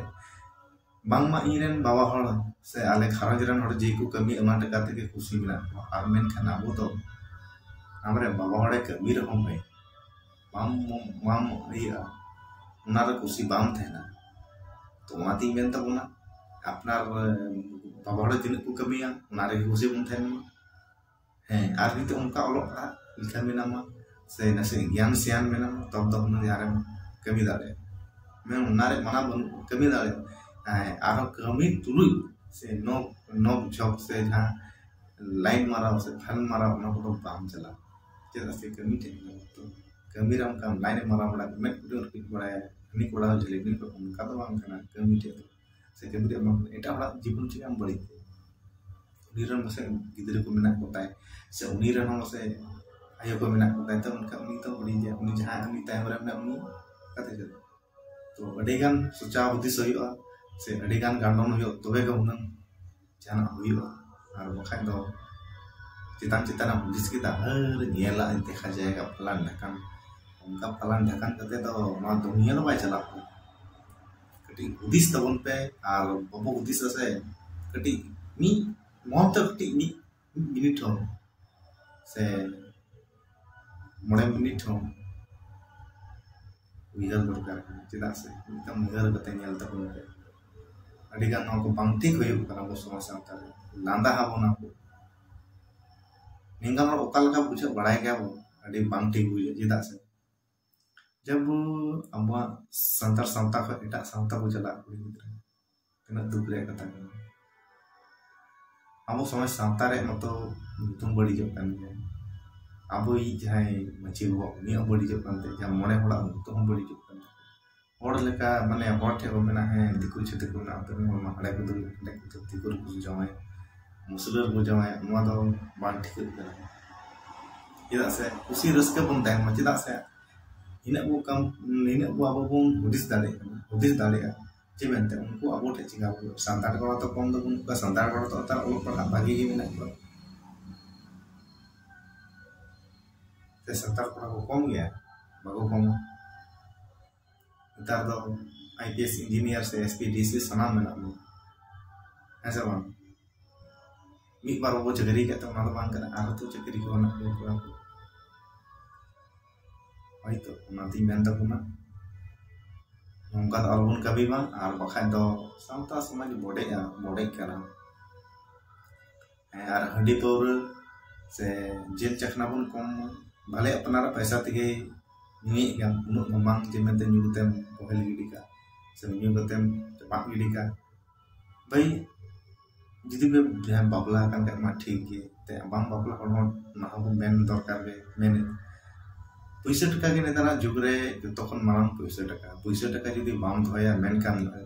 ᱵᱟᱝᱢᱟ ᱤᱧ ᱨᱮᱱ ᱵᱟᱵᱟ ᱦᱚᱲ ᱥᱮ ᱟᱞᱮ ᱜᱷᱟᱨᱚᱸᱡᱽ ᱨᱮᱱ ᱦᱚᱲ ᱡᱮ ᱠᱚ ᱠᱟᱹᱢᱤ, ᱚᱱᱟ ᱴᱟᱠᱟ ᱛᱮᱜᱮ ᱠᱩᱥᱤ ᱢᱮᱱᱟᱜ ᱠᱚᱣᱟ᱾ ᱟᱨ ᱢᱮᱱᱠᱷᱟᱱ ᱟᱵᱚ ᱫᱚ ᱟᱢᱨᱮᱱ ᱵᱟᱵᱟ ᱦᱚᱲᱮ ᱠᱟᱹᱢᱤ ᱨᱮᱦᱚᱸ ᱵᱷᱟᱹᱭ, ᱵᱟᱢ, ᱵᱟᱢ ᱤᱭᱟᱹᱜᱼᱟ, ᱚᱱᱟᱨᱮ ᱠᱩᱥᱤ ᱵᱟᱢ ᱛᱟᱦᱮᱱᱟ᱾ ᱛᱚ ᱚᱱᱟᱛᱤᱧ ᱢᱮᱱ ᱛᱟᱵᱚᱱᱟ, ᱟᱯᱱᱟᱨ, ᱮ, ᱵᱟᱵᱟ ᱦᱚᱲ ᱛᱤᱱᱟᱹᱜ ᱠᱚ ᱠᱟᱹᱢᱤᱭᱟ, ᱚᱱᱟ ᱨᱮᱜᱮ ᱠᱩᱥᱤ ᱵᱚᱱ ᱛᱟᱦᱮᱱ ᱢᱟ᱾ ᱦᱮᱸ, ᱟᱨ ᱡᱩᱫᱤ ᱚᱱᱠᱟ ᱚᱞᱚᱜ ᱯᱟᱲᱦᱟᱜ ᱞᱮᱠᱷᱟ ᱢᱮᱱᱟᱢᱟ ᱥᱮ ᱱᱟᱥᱮ ᱜᱮᱭᱟᱱ ᱥᱮᱭᱟᱱ ᱢᱮᱱᱟᱢᱟ, ᱛᱚᱵ ᱫᱚ ᱦᱩᱱᱟᱹᱝ ᱡᱟᱦᱟᱸ ᱨᱮᱢ ᱠᱟᱹᱢᱤ ᱫᱟᱲᱮᱭᱟᱜᱼᱟ᱾ ᱢᱮᱱ ᱚᱱᱟ ᱨᱮ ᱢᱟᱱᱟ ᱵᱟᱹᱱᱩᱜ, ᱠᱟᱹᱢᱤ ᱫᱟᱲᱮᱭᱟᱜᱼᱟ᱾ ᱦᱮᱸ, ᱟᱨᱦᱚᱸ ᱠᱟᱹᱢᱤ ᱛᱩᱞᱩᱡ ᱥᱮ ᱱᱚᱠ, ᱱᱚᱠ ᱡᱷᱚᱠ ᱥᱮ ᱡᱟᱦᱟᱸ ᱞᱟᱭᱤᱱ ᱢᱟᱨᱟᱣ ᱥᱮ ᱯᱷᱮᱱ ᱢᱟᱨᱟᱣ, ᱚᱱᱟ ᱠᱚᱫᱚ ᱵᱟᱢ ᱪᱟᱞᱟᱜᱼᱟ᱾ ᱪᱮᱫᱟᱜ ᱥᱮ ᱠᱟᱹᱢᱤ ᱴᱷᱮᱱ ᱫᱚ ᱠᱟᱹᱢᱤ ᱨᱮ ᱚᱱᱠᱟ ᱞᱟᱭᱤᱱ ᱮ ᱢᱟᱨᱟᱣ ᱵᱟᱲᱟ, ᱢᱮᱫ ᱠᱩᱴᱟᱹᱢ ᱨᱟᱹᱯᱩᱫ ᱵᱟᱲᱟᱭᱟ, ᱦᱟᱹᱱᱤ ᱠᱚᱲᱟ ᱡᱷᱟᱹᱞᱤ, ᱱᱩᱭ ᱠᱚᱲᱟ, ᱚᱱᱠᱟ ᱫᱚ ᱵᱟᱝ ᱠᱟᱱᱟ ᱠᱟᱹᱢᱤ ᱴᱷᱮᱱ ᱫᱚ᱾ ᱥᱮ ᱠᱟᱹᱢᱤ ᱨᱮ ᱮᱢᱟ ᱠᱚ, ᱮᱴᱟᱜ ᱦᱚᱲᱟᱜ ᱡᱤᱵᱚᱱ ᱪᱮᱫ ᱮᱢ ᱵᱟᱹᱲᱤᱡ ᱛᱟᱭᱟ? ᱩᱱᱤ ᱨᱮᱱ ᱯᱟᱥᱮᱡ ᱜᱤᱫᱽᱨᱟᱹ ᱠᱚ ᱢᱮᱱᱟᱜ ᱠᱚᱛᱟᱭ, ᱥᱮ ᱩᱱᱤ ᱨᱮᱱ ᱦᱚᱸ ᱯᱟᱥᱮᱡ ᱟᱭᱳ ᱠᱚ ᱢᱮᱱᱟᱜ ᱠᱚᱛᱟᱭ, ᱛᱚ ᱮᱱᱠᱷᱟᱱ ᱩᱱᱤ ᱫᱚ ᱵᱟᱹᱲᱤᱡ ᱜᱮᱭᱟ᱾ ᱩᱱᱤ ᱡᱟᱦᱟᱸᱭ ᱩᱱᱤ ᱛᱟᱭᱚᱢ ᱨᱮ ᱢᱮᱱᱟᱜ, ᱩᱱᱤ ᱠᱟᱛᱮ ᱪᱮᱫ? ᱛᱚ ᱟᱹᱰᱤᱜᱟᱱ ᱥᱚᱪᱟᱣ ᱦᱩᱫᱤᱥ ᱦᱩᱭᱩᱜᱼᱟ, ᱥᱮ ᱟᱹᱰᱤᱜᱟᱱ ᱜᱟᱱᱰᱚᱱ ᱦᱩᱭᱩᱜᱼᱟ, ᱛᱚᱵᱮ ᱜᱮ ᱦᱩᱱᱟᱹᱝ ᱡᱟᱦᱟᱱᱟᱜ ᱦᱩᱭᱩᱜᱼᱟ᱾ ᱟᱨ ᱵᱟᱠᱷᱟᱡ ᱫᱚ ᱪᱮᱛᱟᱱ ᱪᱮᱛᱟᱱ ᱮᱢ ᱦᱩᱫᱤᱥ ᱠᱮᱫᱟ, ᱦᱟᱹᱨ ᱧᱮᱞᱟ, ᱫᱮᱠᱷᱟ ᱡᱟᱭᱜᱟ ᱯᱷᱟᱞᱟᱱ ᱰᱷᱟᱠᱟᱱ, ᱚᱱᱠᱟ ᱯᱷᱟᱞᱟᱱ ᱰᱷᱟᱠᱟᱱ ᱠᱟᱛᱮ ᱫᱚ ᱱᱚᱣᱟ ᱫᱩᱱᱤᱭᱟᱹ ᱫᱚ ᱵᱟᱭ ᱪᱟᱞᱟᱜ ᱠᱟᱱᱟ᱾ ᱠᱟᱹᱴᱤᱡ ᱦᱩᱫᱤᱥ ᱛᱟᱵᱚᱱ ᱯᱮ, ᱟᱨ ᱵᱟᱵᱚ ᱦᱩᱫᱤᱥᱟ ᱥᱮ, ᱠᱟᱹᱴᱤᱡ ᱢᱤᱫ ᱢᱚᱱ ᱛᱮ ᱠᱟᱹᱴᱤᱡ ᱢᱤᱫ, ᱢᱤᱫ ᱢᱤᱱᱤᱴ ᱦᱚᱸ ᱥᱮ ᱢᱚᱬᱮ ᱢᱤᱱᱤᱴ ᱦᱚᱸ ᱩᱭᱦᱟᱹᱨ ᱫᱚᱨᱠᱟᱨ ᱠᱟᱱᱟ᱾ ᱪᱮᱫᱟᱜ ᱥᱮ ᱢᱤᱫᱴᱟᱝ ᱩᱭᱦᱟᱹᱨ ᱠᱟᱛᱮ ᱧᱮᱞ ᱛᱟᱵᱚᱱ ᱯᱮ, ᱟᱹᱰᱤᱜᱟᱱ ᱱᱚᱣᱟ ᱠᱚ ᱵᱟᱝ ᱴᱷᱤᱠ ᱦᱩᱭᱩᱜ ᱠᱟᱱᱟ ᱟᱵᱚ ᱥᱚᱢᱟᱡᱽ ᱥᱟᱶᱛᱟ ᱨᱮ᱾ ᱞᱟᱸᱫᱟ ᱟᱵᱚᱱᱟ ᱠᱚ, ᱱᱤᱝᱠᱟᱱ ᱦᱚᱲ ᱚᱠᱟ ᱞᱮᱠᱟ ᱵᱩᱡᱷᱟᱹᱜ ᱵᱟᱲᱟᱭ ᱜᱮᱭᱟ ᱵᱚᱱ, ᱟᱹᱰᱤ ᱵᱟᱝ ᱴᱷᱤᱠ ᱵᱩᱡᱷᱟᱹᱜᱼᱟ᱾ ᱪᱮᱫᱟᱜ ᱥᱮ ᱡᱟᱵᱚ ᱟᱵᱚᱣᱟᱜ ᱥᱟᱱᱛᱟᱲ ᱥᱟᱶᱛᱟ ᱠᱷᱚᱱ ᱮᱴᱟᱜ ᱥᱟᱶᱛᱟ ᱠᱚ ᱪᱟᱞᱟᱜ ᱠᱩᱲᱤ ᱜᱤᱫᱽᱨᱟᱹ, ᱛᱤᱱᱟᱹᱜ ᱫᱩᱠ ᱨᱮᱭᱟᱜ ᱠᱟᱛᱷᱟ ᱠᱟᱱᱟ᱾ ᱟᱵᱚ ᱥᱚᱢᱟᱡᱽ ᱥᱟᱶᱛᱟ ᱨᱮᱭᱟᱜ ᱢᱚᱛᱚ ᱧᱩᱛᱩᱢ ᱵᱟᱹᱲᱤᱡᱚᱜ ᱠᱟᱱ ᱜᱮᱭᱟ᱾ ᱟᱵᱚᱭᱤᱡ ᱡᱟᱦᱟᱸᱭ ᱢᱟᱹᱡᱷᱤ ᱵᱟᱵᱟ, ᱩᱱᱤᱭᱟᱜ ᱵᱟᱹᱲᱤᱡᱚᱜ ᱠᱟᱱ ᱛᱮ, ᱡᱟᱦᱟᱸ ᱢᱚᱬᱮ ᱦᱚᱲᱟᱜ ᱧᱩᱛᱩᱢ ᱦᱚᱸ ᱵᱟᱹᱲᱤᱡᱚᱜ ᱠᱟᱱ ᱛᱮ, ᱦᱚᱲ ᱞᱮᱠᱟ, ᱢᱟᱱᱮ, ᱦᱚᱲ ᱴᱷᱮᱱ ᱵᱚᱱ ᱢᱮᱱᱟ, ᱦᱮᱸ, ᱫᱤᱠᱩ ᱪᱷᱟᱹᱛᱤᱠ ᱠᱚ ᱢᱮᱱᱟᱜ ᱠᱚ ᱛᱟᱵᱚᱱᱟ, ᱦᱟᱸᱰᱮ ᱠᱚ ᱫᱩᱲᱩᱵ, ᱦᱟᱸᱰᱮ ᱠᱚ ᱫᱩᱲᱩᱵ, ᱫᱤᱠᱩ ᱨᱮᱠᱚ ᱡᱟᱶᱟᱭ, ᱢᱩᱥᱞᱟᱹ ᱨᱮᱠᱚ ᱡᱟᱶᱟᱭ, ᱱᱚᱣᱟ ᱫᱚ ᱵᱟᱝ ᱴᱷᱤᱠᱟᱹᱜ ᱠᱟᱱᱟ᱾ ᱪᱮᱫᱟᱜ ᱥᱮ ᱠᱩᱥᱤ ᱨᱟᱹᱥᱠᱟᱹ ᱵᱚᱱ ᱛᱟᱦᱮᱱ ᱢᱟ, ᱪᱮᱫᱟᱜ ᱥᱮ ᱤᱱᱟᱹᱜ ᱵᱚ ᱠᱟᱢ, ᱤᱱᱟᱹᱜ ᱵᱚ ᱟᱵᱚ ᱵᱚᱱ ᱦᱩᱫᱤᱥ ᱫᱟᱲᱮᱭᱟᱜ ᱠᱟᱱᱟ, ᱦᱩᱫᱤᱥ ᱫᱟᱲᱮᱭᱟᱜᱼᱟ᱾ ᱪᱮᱫ ᱢᱮᱱᱛᱮ ᱩᱱᱠᱩ ᱟᱵᱚ ᱴᱷᱮᱱ ᱪᱤᱠᱟ ᱵᱚᱱ, ᱥᱟᱱᱛᱟᱲ ᱠᱚᱲᱟ ᱛᱚ ᱠᱚᱢ ᱫᱚ ᱵᱟᱹᱱᱩᱜ ᱠᱚᱣᱟ, ᱥᱟᱱᱛᱟᱲ ᱠᱚᱲᱟ ᱛᱚ ᱱᱮᱛᱟᱨ ᱚᱞᱚᱜ ᱯᱟᱲᱦᱟᱜ ᱵᱷᱟᱜᱤ ᱜᱮ ᱢᱮᱱᱟᱜ ᱠᱚᱣᱟ᱾ ᱥᱮ ᱥᱟᱱᱛᱟᱲ ᱠᱚᱲᱟ ᱠᱚ ᱠᱚᱢ ᱜᱮᱭᱟ? ᱵᱟᱠᱚ ᱠᱚᱢᱟ᱾ ᱱᱮᱛᱟᱨ ᱫᱚ ᱟᱭ ᱯᱤ ᱮᱥ ᱤᱧᱡᱤᱱᱤᱭᱟᱨ ᱥᱮ ᱮᱥ ᱯᱤ ᱰᱤ ᱥᱤ ᱥᱟᱱᱟᱢ ᱢᱮᱱᱟᱜ ᱵᱚᱱᱟ, ᱦᱮᱸ ᱥᱮ ᱵᱟᱝ? ᱢᱤᱫ ᱵᱟᱨ ᱵᱟᱵᱚ ᱪᱟᱹᱠᱨᱤ ᱠᱟᱜ ᱛᱮ ᱚᱱᱟ ᱫᱚ ᱵᱟᱝ ᱠᱟᱱᱟ, ᱟᱨᱦᱚᱸ ᱛᱚ ᱪᱟᱹᱠᱨᱤ ᱠᱚ ᱢᱮᱱᱟᱜ ᱠᱚᱣᱟ ᱠᱚᱲᱟ ᱠᱚ᱾ ᱦᱳᱭᱛᱳ ᱚᱱᱟᱛᱤᱧ ᱢᱮᱱ ᱛᱟᱵᱚᱱᱟ, ᱱᱚᱝᱠᱟ ᱫᱚ ᱟᱞᱚᱵᱚᱱ ᱠᱟᱹᱢᱤ ᱢᱟ, ᱟᱨ ᱵᱟᱠᱷᱟᱡ ᱫᱚ ᱥᱟᱶᱛᱟ ᱥᱚᱢᱟᱡᱽ ᱵᱚᱰᱮᱜᱼᱟ, ᱵᱚᱰᱮᱜ ᱠᱟᱱᱟ᱾ ᱦᱮᱸ, ᱟᱨ ᱦᱟᱺᱰᱤ ᱯᱟᱹᱣᱨᱟᱹ ᱥᱮ ᱡᱤᱞ ᱪᱟᱠᱷᱱᱟ ᱵᱚᱱ ᱠᱚᱢ ᱢᱟ᱾ ᱵᱷᱟᱞᱮ ᱟᱯᱱᱟᱨᱟᱜ ᱯᱚᱭᱥᱟ ᱛᱮᱜᱮ ᱧᱩᱭᱮᱫ ᱠᱟᱱ, ᱩᱱᱟᱹᱜ ᱫᱚ ᱵᱟᱝ ᱡᱮ ᱢᱮᱱᱛᱮ ᱧᱩ ᱠᱟᱛᱮᱢ ᱵᱚᱦᱮᱞ ᱜᱤᱰᱤ ᱠᱟᱜ ᱥᱮ ᱧᱩ ᱠᱟᱛᱮᱢ ᱪᱟᱯᱟᱫ ᱜᱤᱰᱤ ᱠᱟᱜ᱾ ᱵᱷᱟᱹᱭ, ᱡᱩᱫᱤ ᱯᱮ ᱡᱟᱦᱟᱸᱭ ᱵᱟᱯᱞᱟ ᱟᱠᱟᱱ ᱠᱷᱟᱡ ᱢᱟ ᱴᱷᱤᱠ ᱜᱮ, ᱛᱮ ᱵᱟᱝ ᱵᱟᱯᱞᱟ ᱦᱚᱲ ᱦᱚᱸ ᱚᱱᱟ ᱦᱚᱸ ᱢᱮᱱ ᱫᱚᱨᱠᱟᱨ ᱜᱮ, ᱢᱮᱱᱮᱫ᱾ ᱯᱩᱭᱥᱟᱹ ᱴᱟᱠᱟ ᱜᱮ ᱱᱮᱛᱟᱨᱟᱜ ᱡᱩᱜᱽ ᱨᱮ ᱡᱚᱛᱚ ᱠᱷᱚᱱ ᱢᱟᱨᱟᱝ ᱯᱩᱭᱥᱟᱹ ᱴᱟᱠᱟ᱾ ᱯᱩᱭᱥᱟᱹ ᱴᱟᱠᱟ ᱡᱩᱫᱤ ᱵᱟᱢ ᱫᱚᱦᱚᱭᱟ, ᱢᱮᱱᱠᱷᱟᱱ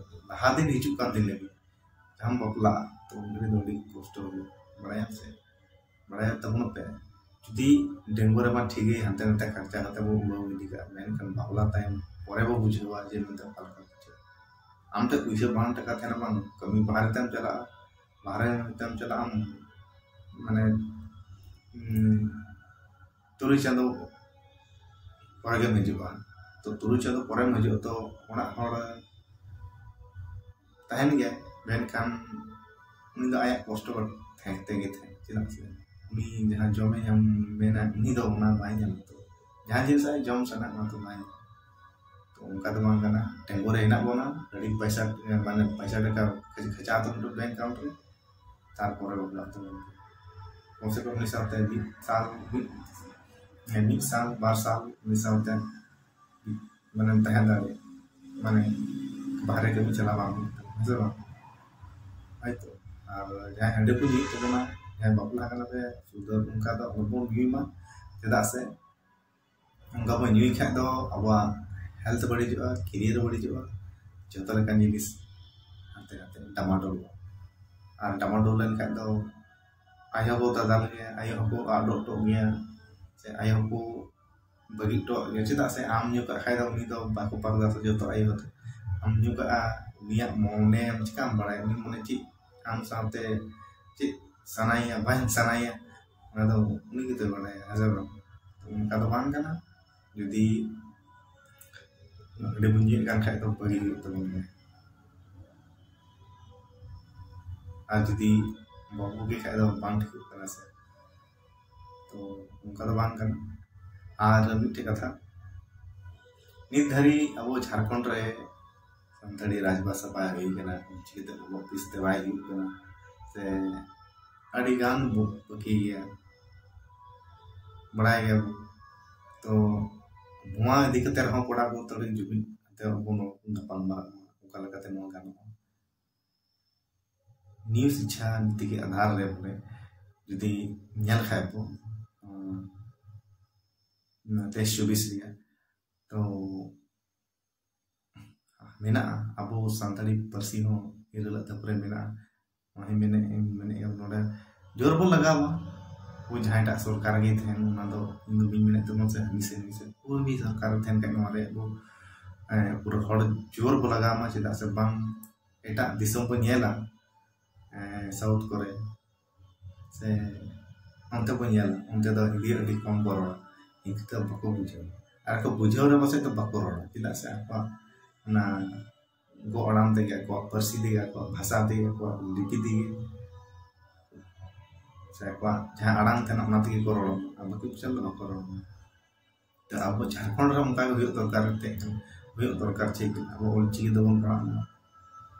ᱞᱟᱦᱟ ᱫᱤᱱ ᱦᱤᱡᱩᱜ ᱠᱟᱱ ᱫᱤᱱ ᱞᱟᱹᱜᱤᱫ ᱡᱟᱦᱟᱸᱢ ᱵᱟᱯᱞᱟᱜᱼᱟ, ᱛᱚ ᱩᱱ ᱜᱷᱟᱹᱲᱤᱡ ᱫᱚ ᱟᱹᱰᱤ ᱠᱚᱥᱴᱚ ᱦᱩᱭᱩᱜᱼᱟ, ᱵᱟᱲᱟᱭᱟᱢ ᱥᱮ? ᱵᱟᱲᱟᱭ ᱛᱟᱵᱚᱱ ᱯᱮ, ᱡᱩᱫᱤ ᱰᱟᱺᱜᱩᱣᱟᱹ ᱨᱮᱢᱟ ᱴᱷᱤᱠ ᱜᱮ, ᱦᱟᱱᱛᱮ ᱱᱟᱛᱮ ᱠᱷᱚᱨᱪᱟ ᱠᱟᱛᱮ ᱵᱚ ᱩᱲᱟᱹᱣ ᱜᱤᱰᱤ ᱠᱟᱜᱼᱟ, ᱢᱮᱱᱠᱷᱟᱱ ᱵᱟᱯᱞᱟ ᱛᱟᱭᱚᱢ ᱯᱚᱨᱮ ᱵᱚ ᱵᱩᱡᱷᱟᱹᱣᱟ ᱡᱮ ᱢᱮᱱᱛᱮ ᱚᱠᱟ ᱞᱮᱠᱟ ᱵᱩᱡᱷᱟᱹᱜᱼᱟ᱾ ᱟᱢ ᱴᱷᱮᱱ ᱯᱩᱭᱥᱟᱹ ᱵᱟᱝ ᱴᱟᱠᱟ ᱛᱟᱦᱮᱱᱟ, ᱵᱟᱝ ᱠᱟᱹᱢᱤ ᱵᱟᱦᱨᱮ ᱛᱮᱢ ᱪᱟᱞᱟᱜᱼᱟ, ᱵᱟᱦᱨᱮ ᱛᱮᱢ ᱪᱟᱞᱟᱜ ᱟᱢ, ᱢᱟᱱᱮ, ᱩᱸ, ᱛᱩᱨᱩᱭ ᱪᱟᱸᱫᱚ ᱯᱚᱨᱮ ᱜᱮᱢ ᱦᱤᱡᱩᱜᱼᱟ᱾ ᱛᱚ ᱛᱩᱨᱩᱭ ᱪᱟᱸᱫᱚ ᱯᱚᱨᱮᱢ ᱦᱤᱡᱩᱜᱼᱟ, ᱛᱚ ᱚᱲᱟᱜ ᱦᱚᱲ ᱛᱟᱦᱮᱱ ᱜᱮᱭᱟ, ᱢᱮᱱᱠᱷᱟᱱ ᱩᱱᱤ ᱫᱚ ᱟᱭᱟᱜ ᱠᱚᱥᱴᱚ ᱛᱟᱦᱮᱸ ᱛᱮᱜᱮ ᱛᱟᱦᱮᱸ᱾ ᱪᱮᱫᱟᱜ ᱥᱮ ᱩᱱᱤ ᱡᱟᱦᱟᱸ ᱡᱚᱢᱮ ᱧᱟᱢ ᱢᱮᱱᱟ, ᱩᱱᱤ ᱫᱚ ᱚᱱᱟ ᱵᱟᱭ ᱧᱟᱢᱟ᱾ ᱛᱚ ᱡᱟᱦᱟᱸ ᱡᱤᱱᱤᱥ ᱟᱡ ᱡᱚᱢ ᱥᱟᱱᱟ, ᱚᱱᱟ ᱫᱚ ᱵᱟᱭ ᱧᱟᱢᱟ᱾ ᱛᱚ ᱚᱱᱠᱟ ᱫᱚ ᱵᱟᱝ ᱠᱟᱱᱟ, ᱰᱟᱺᱜᱩᱣᱟᱹ ᱨᱮ ᱦᱮᱱᱟᱜ ᱵᱚᱱᱟ, ᱟᱹᱰᱤ ᱯᱚᱭᱥᱟ, ᱢᱟᱱᱮ ᱯᱚᱭᱥᱟ ᱴᱟᱠᱟ ᱠᱷᱟᱪᱟ ᱛᱟᱵᱚᱱ ᱯᱮ ᱵᱮᱝᱠ ᱮᱠᱟᱣᱩᱱᱴ ᱨᱮ, ᱛᱟᱨᱯᱚᱨᱮ ᱵᱟᱯᱞᱟᱜ ᱛᱟᱵᱚᱱ ᱯᱮ᱾ ᱠᱚᱢ ᱥᱮ ᱠᱚᱢ ᱩᱱᱤ ᱥᱟᱶᱛᱮ ᱢᱤᱫ ᱥᱟᱞ, ᱢᱤᱫ, ᱦᱮᱸ, ᱢᱤᱫ ᱥᱟᱞ, ᱵᱟᱨ ᱥᱟᱞ ᱩᱱᱤ ᱥᱟᱶᱛᱮ ᱢᱟᱱᱮᱢ ᱛᱟᱦᱮᱸ ᱫᱟᱲᱮᱭᱟᱜᱼᱟ, ᱢᱟᱱᱮ ᱵᱟᱦᱨᱮ ᱠᱟᱹᱢᱤ ᱪᱟᱞᱟᱣ ᱵᱟᱝ ᱦᱩᱭᱩᱜ ᱛᱟᱢᱟ, ᱦᱮᱸ ᱥᱮ ᱵᱟᱝ? ᱦᱳᱭᱛᱳ ᱟᱨ ᱡᱟᱦᱟᱸᱭ ᱦᱟᱺᱰᱤ ᱠᱚ ᱧᱩᱭᱮᱫ ᱛᱟᱵᱚᱱᱟ, ᱡᱟᱦᱟᱸᱭ ᱵᱟᱯᱞᱟ ᱠᱟᱱᱟ ᱯᱮ, ᱥᱩᱫᱷᱟᱹ ᱚᱱᱠᱟ ᱫᱚ ᱟᱞᱚᱵᱚᱱ ᱧᱩᱭ ᱢᱟ᱾ ᱪᱮᱫᱟᱜ ᱥᱮ ᱚᱱᱠᱟ ᱵᱚᱱ ᱧᱩᱭ ᱠᱷᱟᱡ ᱫᱚ ᱟᱵᱚᱣᱟᱜ ᱦᱮᱞᱛᱷ ᱵᱟᱹᱲᱤᱡᱚᱜᱼᱟ, ᱠᱮᱨᱤᱭᱟᱨ ᱵᱟᱹᱲᱤᱡᱚᱜᱼᱟ, ᱡᱚᱛᱚ ᱞᱮᱠᱟᱱ ᱡᱤᱱᱤᱥ ᱦᱟᱱᱛᱮ ᱱᱟᱛᱮ ᱰᱟᱢᱟᱰᱳᱞᱚᱜᱼᱟ᱾ ᱟᱨ ᱰᱟᱢᱟᱰᱳᱞ ᱞᱮᱱᱠᱷᱟᱡ ᱫᱚ ᱟᱭᱳ ᱦᱚᱸᱠᱚ ᱫᱟᱫᱟᱞ ᱜᱮᱭᱟ, ᱟᱭᱳ ᱦᱚᱸᱠᱚ ᱟᱰᱚᱜ ᱴᱚᱜ ᱜᱮᱭᱟ, ᱥᱮ ᱟᱭᱳ ᱦᱚᱸᱠᱚ ᱵᱟᱹᱜᱤ ᱦᱚᱴᱚᱣᱟᱜ ᱜᱮᱭᱟ᱾ ᱪᱮᱫᱟᱜ ᱥᱮ ᱟᱢ ᱧᱩ ᱠᱟᱜ ᱠᱷᱟᱡ ᱫᱚ ᱩᱱᱤ ᱫᱚ ᱵᱟᱠᱚ ᱯᱟᱨᱜᱟ ᱥᱮ ᱡᱚᱛᱚ ᱟᱭᱳ ᱦᱚᱸ᱾ ᱟᱢ ᱧᱩ ᱠᱟᱜᱼᱟ, ᱩᱱᱤᱭᱟᱜ ᱢᱚᱱᱮ ᱪᱤᱠᱟᱢ ᱵᱟᱲᱟᱭᱟ? ᱩᱱᱤ ᱢᱚᱱᱮ ᱪᱮᱫ ᱟᱢ ᱥᱟᱶᱛᱮ ᱪᱮᱫ ᱥᱟᱱᱟᱭᱮᱭᱟ, ᱵᱟᱝ ᱥᱟᱱᱟᱭᱮᱭᱟ, ᱚᱱᱟ ᱫᱚ ᱩᱱᱤ ᱜᱮᱛᱚᱭ ᱵᱟᱲᱟᱭᱟ, ᱦᱮᱸ ᱥᱮ ᱵᱟᱝ? ᱛᱚ ᱚᱱᱠᱟ ᱫᱚ ᱵᱟᱝ ᱠᱟᱱᱟ᱾ ᱡᱩᱫᱤ ᱦᱟᱺᱰᱤ ᱵᱚᱱ ᱧᱩᱭᱮᱫ ᱠᱟᱱ ᱠᱷᱟᱡ ᱫᱚ ᱵᱟᱹᱜᱤ ᱦᱩᱭᱩᱜ ᱛᱟᱵᱚᱱ ᱜᱮᱭᱟ᱾ ᱟᱨ ᱡᱩᱫᱤ ᱵᱟᱵᱚ ᱵᱩᱜᱤ ᱠᱷᱟᱡ ᱫᱚ ᱵᱟᱝ ᱴᱷᱤᱠᱚᱜ ᱠᱟᱱᱟ ᱥᱮ᱾ ᱛᱚ ᱚᱱᱠᱟ ᱫᱚ ᱵᱟᱝ ᱠᱟᱱᱟ᱾ ᱟᱨ ᱢᱤᱫᱴᱮᱡ ᱠᱟᱛᱷᱟ, ᱱᱤᱛ ᱫᱷᱟᱹᱨᱤᱡ ᱟᱵᱚ ᱡᱷᱟᱲᱠᱷᱚᱸᱰ ᱨᱮ ᱥᱟᱱᱛᱟᱲᱤ ᱨᱟᱡᱽᱵᱷᱟᱥᱟ ᱵᱟᱭ ᱦᱩᱭ ᱠᱟᱱᱟ, ᱚᱞᱪᱤᱠᱤ ᱛᱮ ᱚᱞᱚᱜ ᱯᱤᱥ ᱛᱮ ᱵᱟᱭ ᱦᱩᱭᱩᱜ ᱠᱟᱱᱟ, ᱥᱮ ᱟᱹᱰᱤ ᱜᱟᱱ ᱵᱚ-, ᱵᱟᱹᱠᱤ ᱜᱮᱭᱟ, ᱵᱟᱲᱟᱭ ᱜᱮᱭᱟᱵᱚᱱ᱾ ᱛᱚ ᱱᱚᱣᱟ ᱤᱫᱤ ᱠᱟᱛᱮ ᱨᱮᱦᱚᱸ ᱠᱚᱲᱟ ᱠᱚ ᱛᱟᱞᱮ ᱡᱩᱢᱤᱫ ᱠᱟᱛᱮ ᱟᱵᱚ ᱱᱚᱣᱟ ᱵᱚᱱ ᱜᱟᱯᱟᱞ ᱢᱟᱨᱟᱜ ᱢᱟ, ᱚᱠᱟ ᱞᱮᱠᱟᱛᱮ ᱱᱚᱣᱟ ᱜᱟᱱᱚᱜᱼᱟ᱾ ᱱᱤᱭᱩ ᱥᱤᱪᱪᱷᱟ ᱱᱤᱛᱤ ᱠᱮ ᱟᱫᱷᱟᱨ ᱨᱮ ᱵᱚᱞᱮ ᱡᱩᱫᱤ ᱧᱮᱞ ᱠᱷᱟᱡ ᱵᱚ, ᱩᱸ, ᱛᱮᱭᱤᱥ ᱪᱚᱵᱵᱤᱥ ᱨᱮᱭᱟᱜ, ᱛᱚ ᱢᱮᱱᱟᱜᱼᱟ, ᱟᱵᱚ ᱥᱟᱱᱛᱟᱲᱤ ᱯᱟᱹᱨᱥᱤ ᱦᱚᱸ ᱤᱨᱟᱹᱞᱟᱜ ᱫᱷᱟᱯ ᱨᱮ ᱢᱮᱱᱟᱜᱼᱟ᱾ ᱚᱱᱟᱧ ᱢᱮᱱᱮᱫ, ᱢᱮᱱᱮᱫ ᱠᱟᱱ ᱱᱚᱰᱮ ᱡᱳᱨ ᱵᱚᱱ ᱞᱟᱜᱟᱣ ᱢᱟ᱾ ᱟᱵᱚ ᱡᱟᱦᱟᱸᱭᱴᱟᱜ ᱥᱚᱨᱠᱟᱨ ᱜᱮ ᱛᱟᱦᱮᱱ, ᱚᱱᱟ ᱫᱚ ᱤᱧ ᱫᱚ ᱵᱟᱹᱧ ᱢᱮᱱᱮᱫ ᱛᱟᱵᱚᱱ ᱥᱮ ᱦᱟᱹᱱᱤ ᱥᱮ ᱦᱟᱹᱱᱤ ᱥᱮ, ᱚᱠᱚᱭ ᱜᱮ ᱥᱚᱨᱠᱟᱨ ᱨᱮ ᱛᱟᱦᱮᱱ ᱠᱷᱟᱡ ᱱᱚᱣᱟ ᱨᱮᱭᱟᱜ ᱵᱚ, ᱮᱸ, ᱯᱩᱨᱟᱹ ᱦᱚᱲ ᱡᱳᱨ ᱵᱚ ᱞᱟᱜᱟᱣ ᱢᱟ᱾ ᱪᱮᱫᱟᱜ ᱥᱮ ᱵᱟᱝ ᱮᱴᱟᱜ ᱫᱤᱥᱚᱢ ᱵᱚ ᱧᱮᱞᱟ, ᱮᱸ, ᱥᱟᱣᱩᱛᱷ ᱠᱚᱨᱮ ᱥᱮ ᱚᱱᱛᱮ ᱵᱚ ᱧᱮᱞᱟ, ᱚᱱᱛᱮ ᱫᱚ ᱦᱤᱱᱫᱤ ᱟᱹᱰᱤ ᱠᱚᱢ ᱠᱚ ᱨᱚᱲᱟ, ᱦᱤᱱᱫᱤ ᱫᱚ ᱵᱟᱠᱚ ᱵᱩᱡᱷᱟᱹᱣᱟ᱾ ᱟᱨ ᱠᱚ ᱵᱩᱡᱷᱟᱹᱣ ᱨᱮ ᱯᱟᱥᱮᱡ ᱫᱚ ᱵᱟᱠᱚ ᱨᱚᱲᱟ, ᱪᱮᱫᱟᱜ ᱥᱮ ᱟᱠᱚᱣᱟᱜ ᱚᱱᱟ ᱜᱚ ᱟᱲᱟᱝ ᱛᱮᱜᱮ, ᱟᱠᱚᱣᱟᱜ ᱯᱟᱹᱨᱥᱤ ᱛᱮᱜᱮ, ᱟᱠᱚᱣᱟᱜ ᱵᱷᱟᱥᱟ ᱛᱮᱜᱮ, ᱟᱠᱚᱣᱟᱜ ᱞᱤᱯᱤ ᱛᱮᱜᱮ, ᱥᱮ ᱟᱠᱚᱣᱟᱜ ᱡᱟᱦᱟᱸ ᱟᱲᱟᱝ ᱛᱟᱦᱮᱱᱟ ᱚᱱᱟ ᱛᱮᱜᱮ ᱠᱚ ᱨᱚᱲᱟ, ᱟᱨ ᱵᱟᱹᱠᱤ ᱯᱟᱥᱮᱡ ᱫᱚ ᱵᱟᱠᱚ ᱨᱚᱲᱟ᱾ ᱛᱚ ᱟᱵᱚ ᱡᱷᱟᱲᱠᱷᱚᱸᱰ ᱨᱮ ᱚᱱᱠᱟ ᱜᱮ ᱦᱩᱭᱩᱜ ᱫᱚᱨᱠᱟᱨ, ᱮᱱᱛᱮᱫ ᱦᱩᱭᱩᱜ ᱫᱚᱨᱠᱟᱨ ᱪᱮᱫ? ᱟᱵᱚ ᱚᱞᱪᱤᱠᱤ ᱛᱮᱵᱚᱱ ᱯᱟᱲᱦᱟᱜ ᱢᱟ,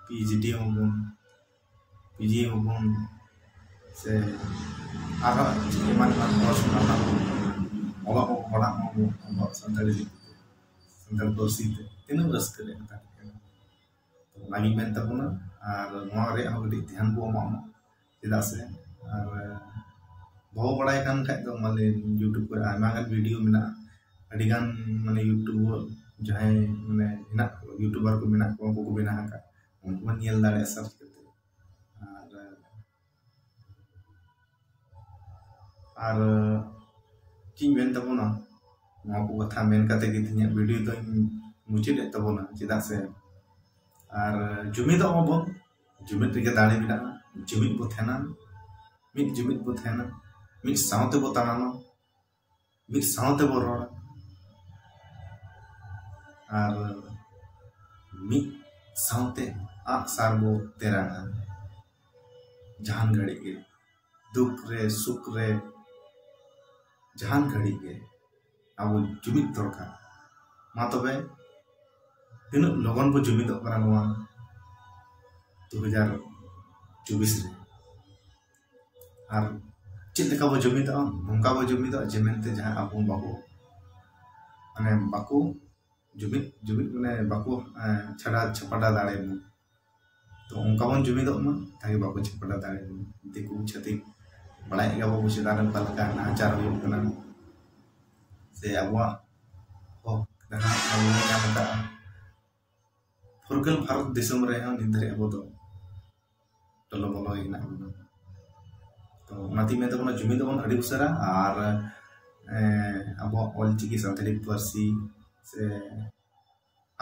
ᱯᱤ ᱮᱭᱤᱪ ᱰᱤ ᱦᱚᱸᱵᱚᱱ, ᱯᱤ ᱡᱤ ᱦᱚᱸᱵᱚᱱ, ᱥᱮ ᱟᱨᱦᱚᱸ ᱮᱢᱟᱱ ᱮᱢᱟᱱ ᱠᱳᱨᱥ ᱢᱮᱱᱟᱜᱼᱟ, ᱚᱱᱟ ᱠᱚ ᱚᱞᱚᱜ ᱠᱚ ᱯᱟᱲᱦᱟᱜ ᱢᱟᱵᱚᱱ ᱟᱵᱚᱣᱟᱜ ᱥᱟᱱᱛᱟᱲᱤ ᱞᱤᱯᱤ ᱛᱮ᱾ ᱥᱟᱱᱛᱟᱲ ᱯᱟᱹᱨᱥᱤ ᱛᱮ ᱛᱤᱱᱟᱹᱜ ᱨᱟᱹᱥᱠᱟᱹ ᱨᱮᱭᱟᱜ ᱠᱟᱛᱷᱟ ᱠᱟᱱᱟ᱾ ᱛᱚ ᱚᱱᱟᱜᱤᱧ ᱢᱮᱱ ᱛᱟᱵᱚᱱᱟ, ᱟᱨ ᱱᱚᱣᱟ ᱨᱮᱭᱟᱜ ᱦᱚᱸ ᱠᱟᱹᱴᱤᱡ ᱫᱷᱮᱭᱟᱱ ᱵᱚ ᱮᱢᱟᱜ ᱢᱟ᱾ ᱪᱮᱫᱟᱜ ᱥᱮ ᱟᱨ ᱵᱟᱵᱚ ᱵᱟᱲᱟᱭ ᱠᱟᱱ ᱠᱷᱟᱡ ᱫᱚ ᱢᱟᱱᱮ YouTube ᱠᱚᱨᱮ ᱟᱭᱢᱟ ᱜᱟᱱ ᱵᱷᱤᱰᱤᱭᱳ ᱢᱮᱱᱟᱜᱼᱟ, ᱟᱹᱰᱤ ᱜᱟᱱ ᱢᱟᱱᱮ YouTube ᱡᱟᱦᱟᱸᱭ ᱢᱟᱱᱮ ᱦᱮᱱᱟᱜ ᱠᱚᱣᱟ, YouTuber ᱠᱚ ᱢᱮᱱᱟᱜ ᱠᱚᱣᱟ, ᱩᱱᱠᱩ ᱠᱚ ᱵᱮᱱᱟᱣ ᱟᱠᱟᱫ, ᱩᱱᱠᱩ ᱵᱚᱱ ᱧᱮᱞ ᱫᱟᱲᱮᱭᱟᱜᱼᱟ ᱥᱟᱨᱪ ᱠᱟᱛᱮ᱾ ᱟᱨ ᱟᱨ ᱪᱮᱫ ᱤᱧ ᱢᱮᱱ ᱛᱟᱵᱚᱱᱟ, ᱱᱚᱣᱟ ᱠᱚ ᱠᱟᱛᱷᱟ ᱢᱮᱱ ᱠᱟᱛᱮ ᱜᱮ ᱛᱮᱦᱮᱧᱟᱜ ᱵᱷᱤᱰᱤᱭᱳ ᱫᱚᱧ ᱢᱩᱪᱟᱹᱫᱮᱫ ᱛᱟᱵᱚᱱᱟ᱾ ᱪᱮᱫᱟᱜ ᱥᱮ ᱟᱨ ᱡᱩᱢᱤᱫᱚᱜ ᱢᱟᱵᱚᱱ, ᱡᱩᱢᱤᱫ ᱨᱮᱜᱮ ᱫᱟᱲᱮ ᱢᱮᱱᱟᱜᱼᱟ, ᱡᱩᱢᱤᱫ ᱵᱚ ᱛᱟᱦᱮᱱᱟ, ᱢᱤᱫ ᱡᱩᱢᱤᱫ ᱵᱚ ᱛᱟᱦᱮᱱᱟ, ᱢᱤᱫ ᱥᱟᱶᱛᱮ ᱵᱚ ᱛᱟᱲᱟᱢᱟ, ᱢᱤᱫ ᱥᱟᱶᱛᱮ ᱵᱚ ᱨᱚᱲᱟ, ᱟᱨ ᱢᱤᱫ ᱥᱟᱶᱛᱮ ᱟᱜᱼᱥᱟᱨ ᱵᱚ ᱛᱮᱨᱟᱝᱟ᱾ ᱡᱟᱦᱟᱱ ᱜᱷᱟᱹᱲᱤᱡ ᱜᱮ, ᱫᱩᱠ ᱨᱮ, ᱥᱩᱠ ᱨᱮ, ᱡᱟᱦᱟᱱ ᱜᱷᱟᱹᱲᱤᱡ ᱜᱮ ᱟᱵᱚ ᱡᱩᱢᱤᱫ ᱫᱚᱨᱠᱟᱨ᱾ ᱢᱟ ᱛᱚᱵᱮ, ᱛᱤᱱᱟᱹᱜ ᱞᱚᱜᱚᱱ ᱵᱚ ᱡᱩᱢᱤᱫᱚᱜ ᱠᱟᱱᱟ ᱱᱚᱣᱟ ᱫᱩ ᱦᱟᱡᱟᱨ ᱪᱚᱵᱵᱤᱥ ᱨᱮ, ᱟᱨ ᱪᱮᱫ ᱞᱮᱠᱟ ᱵᱚ ᱡᱩᱢᱤᱫᱚᱜᱼᱟ, ᱱᱚᱝᱠᱟ ᱵᱚ ᱡᱩᱢᱤᱫᱚᱜᱼᱟ ᱡᱮ ᱢᱮᱱᱛᱮ ᱡᱟᱦᱟᱸ ᱟᱵᱚ ᱵᱟᱵᱚ, ᱢᱟᱱᱮ ᱵᱟᱠᱚ ᱡᱩᱢᱤᱫ, ᱡᱩᱢᱤᱫ ᱢᱟᱱᱮ ᱵᱟᱠᱚ, ᱮᱸ, ᱪᱷᱟᱰᱟ ᱪᱷᱟᱯᱟᱰᱟ ᱫᱟᱲᱮᱭᱟᱵᱚᱱ᱾ ᱛᱚ ᱚᱱᱠᱟ ᱵᱚᱱ ᱡᱩᱢᱤᱫᱚᱜ ᱢᱟ, ᱛᱟᱠᱤ ᱵᱟᱠᱚ ᱪᱷᱟᱯᱟᱰᱟ ᱫᱟᱲᱮᱭᱟᱵᱚᱱ᱾ ᱫᱤᱠᱩ ᱪᱷᱟᱹᱛᱤᱠ ᱵᱟᱲᱟᱭᱮᱫ ᱜᱮᱭᱟ ᱵᱚ ᱟᱵᱚ ᱪᱮᱛᱟᱱ ᱨᱮ ᱚᱠᱟ ᱞᱮᱠᱟ ᱱᱟᱦᱟᱪᱟᱨ ᱦᱩᱭᱩᱜ ᱠᱟᱱᱟ, ᱥᱮ ᱟᱵᱚᱣᱟᱜ ᱦᱚᱠ ᱡᱟᱦᱟᱸ ᱟᱵᱚ ᱵᱚᱱ ᱧᱟᱢ ᱟᱠᱟᱫᱼᱟ᱾ ᱯᱷᱩᱨᱜᱟᱹᱞ ᱵᱷᱟᱨᱚᱛ ᱫᱤᱥᱚᱢ ᱨᱮᱦᱚᱸ ᱱᱤᱛ ᱫᱷᱟᱹᱨᱤᱡ ᱟᱵᱚ ᱫᱚ ᱴᱚᱞᱚ ᱵᱚᱞᱚ ᱜᱮ ᱦᱮᱱᱟᱜ ᱵᱚᱱᱟ᱾ ᱛᱚ ᱚᱱᱟᱛᱤᱧ ᱢᱮᱱ ᱛᱟᱵᱚᱱᱟ, ᱡᱩᱢᱤᱫᱚᱜ ᱵᱚᱱ ᱟᱹᱰᱤ ᱩᱥᱟᱹᱨᱟ, ᱟᱨ, ᱮᱸ, ᱟᱵᱚᱣᱟᱜ ᱚᱞᱪᱤᱠᱤ ᱥᱟᱱᱛᱟᱲᱤ ᱯᱟᱹᱨᱥᱤ ᱥᱮ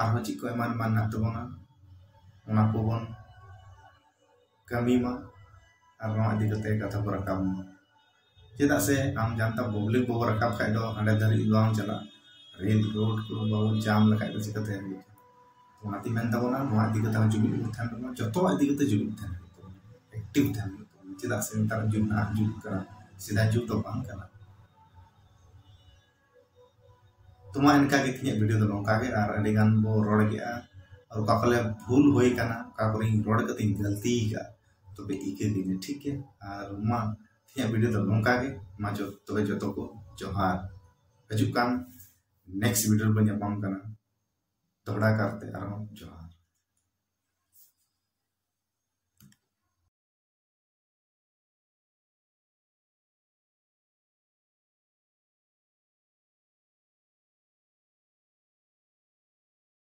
ᱟᱨᱦᱚᱸ ᱪᱮᱫ ᱠᱚ ᱮᱢᱟᱱ ᱮᱢᱟᱱ ᱢᱮᱱᱟᱜ ᱛᱟᱵᱚᱱᱟ, ᱚᱱᱟ ᱠᱚᱵᱚᱱ ᱠᱟᱹᱢᱤ ᱢᱟ, ᱟᱨ ᱱᱚᱣᱟ ᱤᱫᱤ ᱠᱟᱛᱮ ᱠᱟᱛᱷᱟ ᱵᱚ ᱨᱟᱠᱟᱵ ᱢᱟ᱾ ᱪᱮᱫᱟᱜ ᱥᱮ ᱟᱢ ᱡᱟᱦᱟᱸ ᱯᱟᱵᱽᱞᱤᱠ ᱵᱟᱵᱚ ᱨᱟᱠᱟᱵ ᱠᱷᱟᱡ ᱫᱚ ᱦᱟᱸᱰᱮ ᱫᱷᱟᱹᱨᱤᱡ ᱵᱟᱝ ᱪᱟᱞᱟᱜᱼᱟ, ᱨᱮᱞ ᱨᱳᱰ ᱠᱚ ᱵᱟᱵᱚ ᱡᱟᱢ ᱞᱮᱠᱷᱟᱡ ᱫᱚ ᱪᱤᱠᱟᱹᱛᱮ ᱦᱩᱭᱩᱜᱼᱟ? ᱚᱱᱟᱛᱤᱧ ᱢᱮᱱ ᱛᱟᱵᱚᱱᱟ, ᱱᱚᱣᱟ ᱤᱫᱤ ᱠᱟᱛᱮ ᱦᱚᱸ ᱡᱩᱢᱤᱫ ᱵᱚᱱ ᱛᱟᱦᱮᱱ ᱛᱟᱵᱚᱱᱟ, ᱡᱚᱛᱚᱣᱟᱜ ᱤᱫᱤ ᱠᱟᱛᱮ ᱡᱩᱢᱤᱫ ᱛᱟᱦᱮᱱ ᱦᱩᱭᱩᱜ ᱛᱟᱵᱚᱱᱟ, ᱮᱠᱴᱤᱵᱷ ᱛᱟᱦᱮᱱ ᱦᱩᱭᱩᱜ ᱛᱟᱵᱚᱱᱟ᱾ ᱪᱮᱫᱟᱜ ᱥᱮ ᱱᱮᱛᱟᱨ ᱡᱩᱜᱽ ᱱᱟᱦᱟᱜ ᱡᱩᱜᱽ ᱠᱟᱱᱟ, ᱥᱮᱫᱟᱭ ᱡᱩᱜᱽ ᱫᱚ ᱵᱟᱝ ᱠᱟᱱᱟ᱾ ᱛᱚ ᱢᱟ ᱮᱱᱠᱟ ᱜᱮ ᱛᱮᱦᱮᱧᱟᱜ ᱵᱷᱤᱰᱤᱭᱳ ᱫᱚ ᱱᱚᱝᱠᱟ ᱜᱮ, ᱟᱨ ᱟᱹᱰᱤ ᱜᱟᱱ ᱵᱚ ᱨᱚᱲ ᱠᱮᱜᱼᱟ, ᱟᱨ ᱚᱠᱟ ᱠᱚᱞᱮ ᱵᱷᱩᱞ ᱦᱩᱭ ᱠᱟᱱᱟ, ᱚᱠᱟ ᱠᱚᱨᱮᱧ ᱨᱚᱲ ᱠᱟᱛᱮᱧ ᱜᱟᱹᱞᱛᱤ ᱠᱟᱜᱼᱟ, ᱛᱚᱵᱮ ᱤᱠᱟᱹ ᱜᱤᱧ, ᱴᱷᱤᱠ ᱜᱮᱭᱟ? ᱟᱨ ᱢᱟ ᱛᱮᱦᱮᱧᱟᱜ ᱵᱷᱤᱰᱤᱭᱳ ᱫᱚ ᱱᱚᱝᱠᱟ ᱜᱮ, ᱢᱟ ᱡᱚᱛᱚ, ᱛᱚᱵᱮ ᱡᱚᱛᱚ ᱠᱚ ᱡᱚᱦᱟᱨ᱾ ᱦᱤᱡᱩᱜ ᱠᱟᱱ next video ᱨᱮᱵᱚᱱ ᱧᱟᱯᱟᱢ ᱠᱟᱱᱟ᱾ ᱫᱚᱦᱲᱟ ᱠᱟᱨᱛᱮ ᱟᱨᱦᱚᱸ ᱡᱚᱦᱟᱨ᱾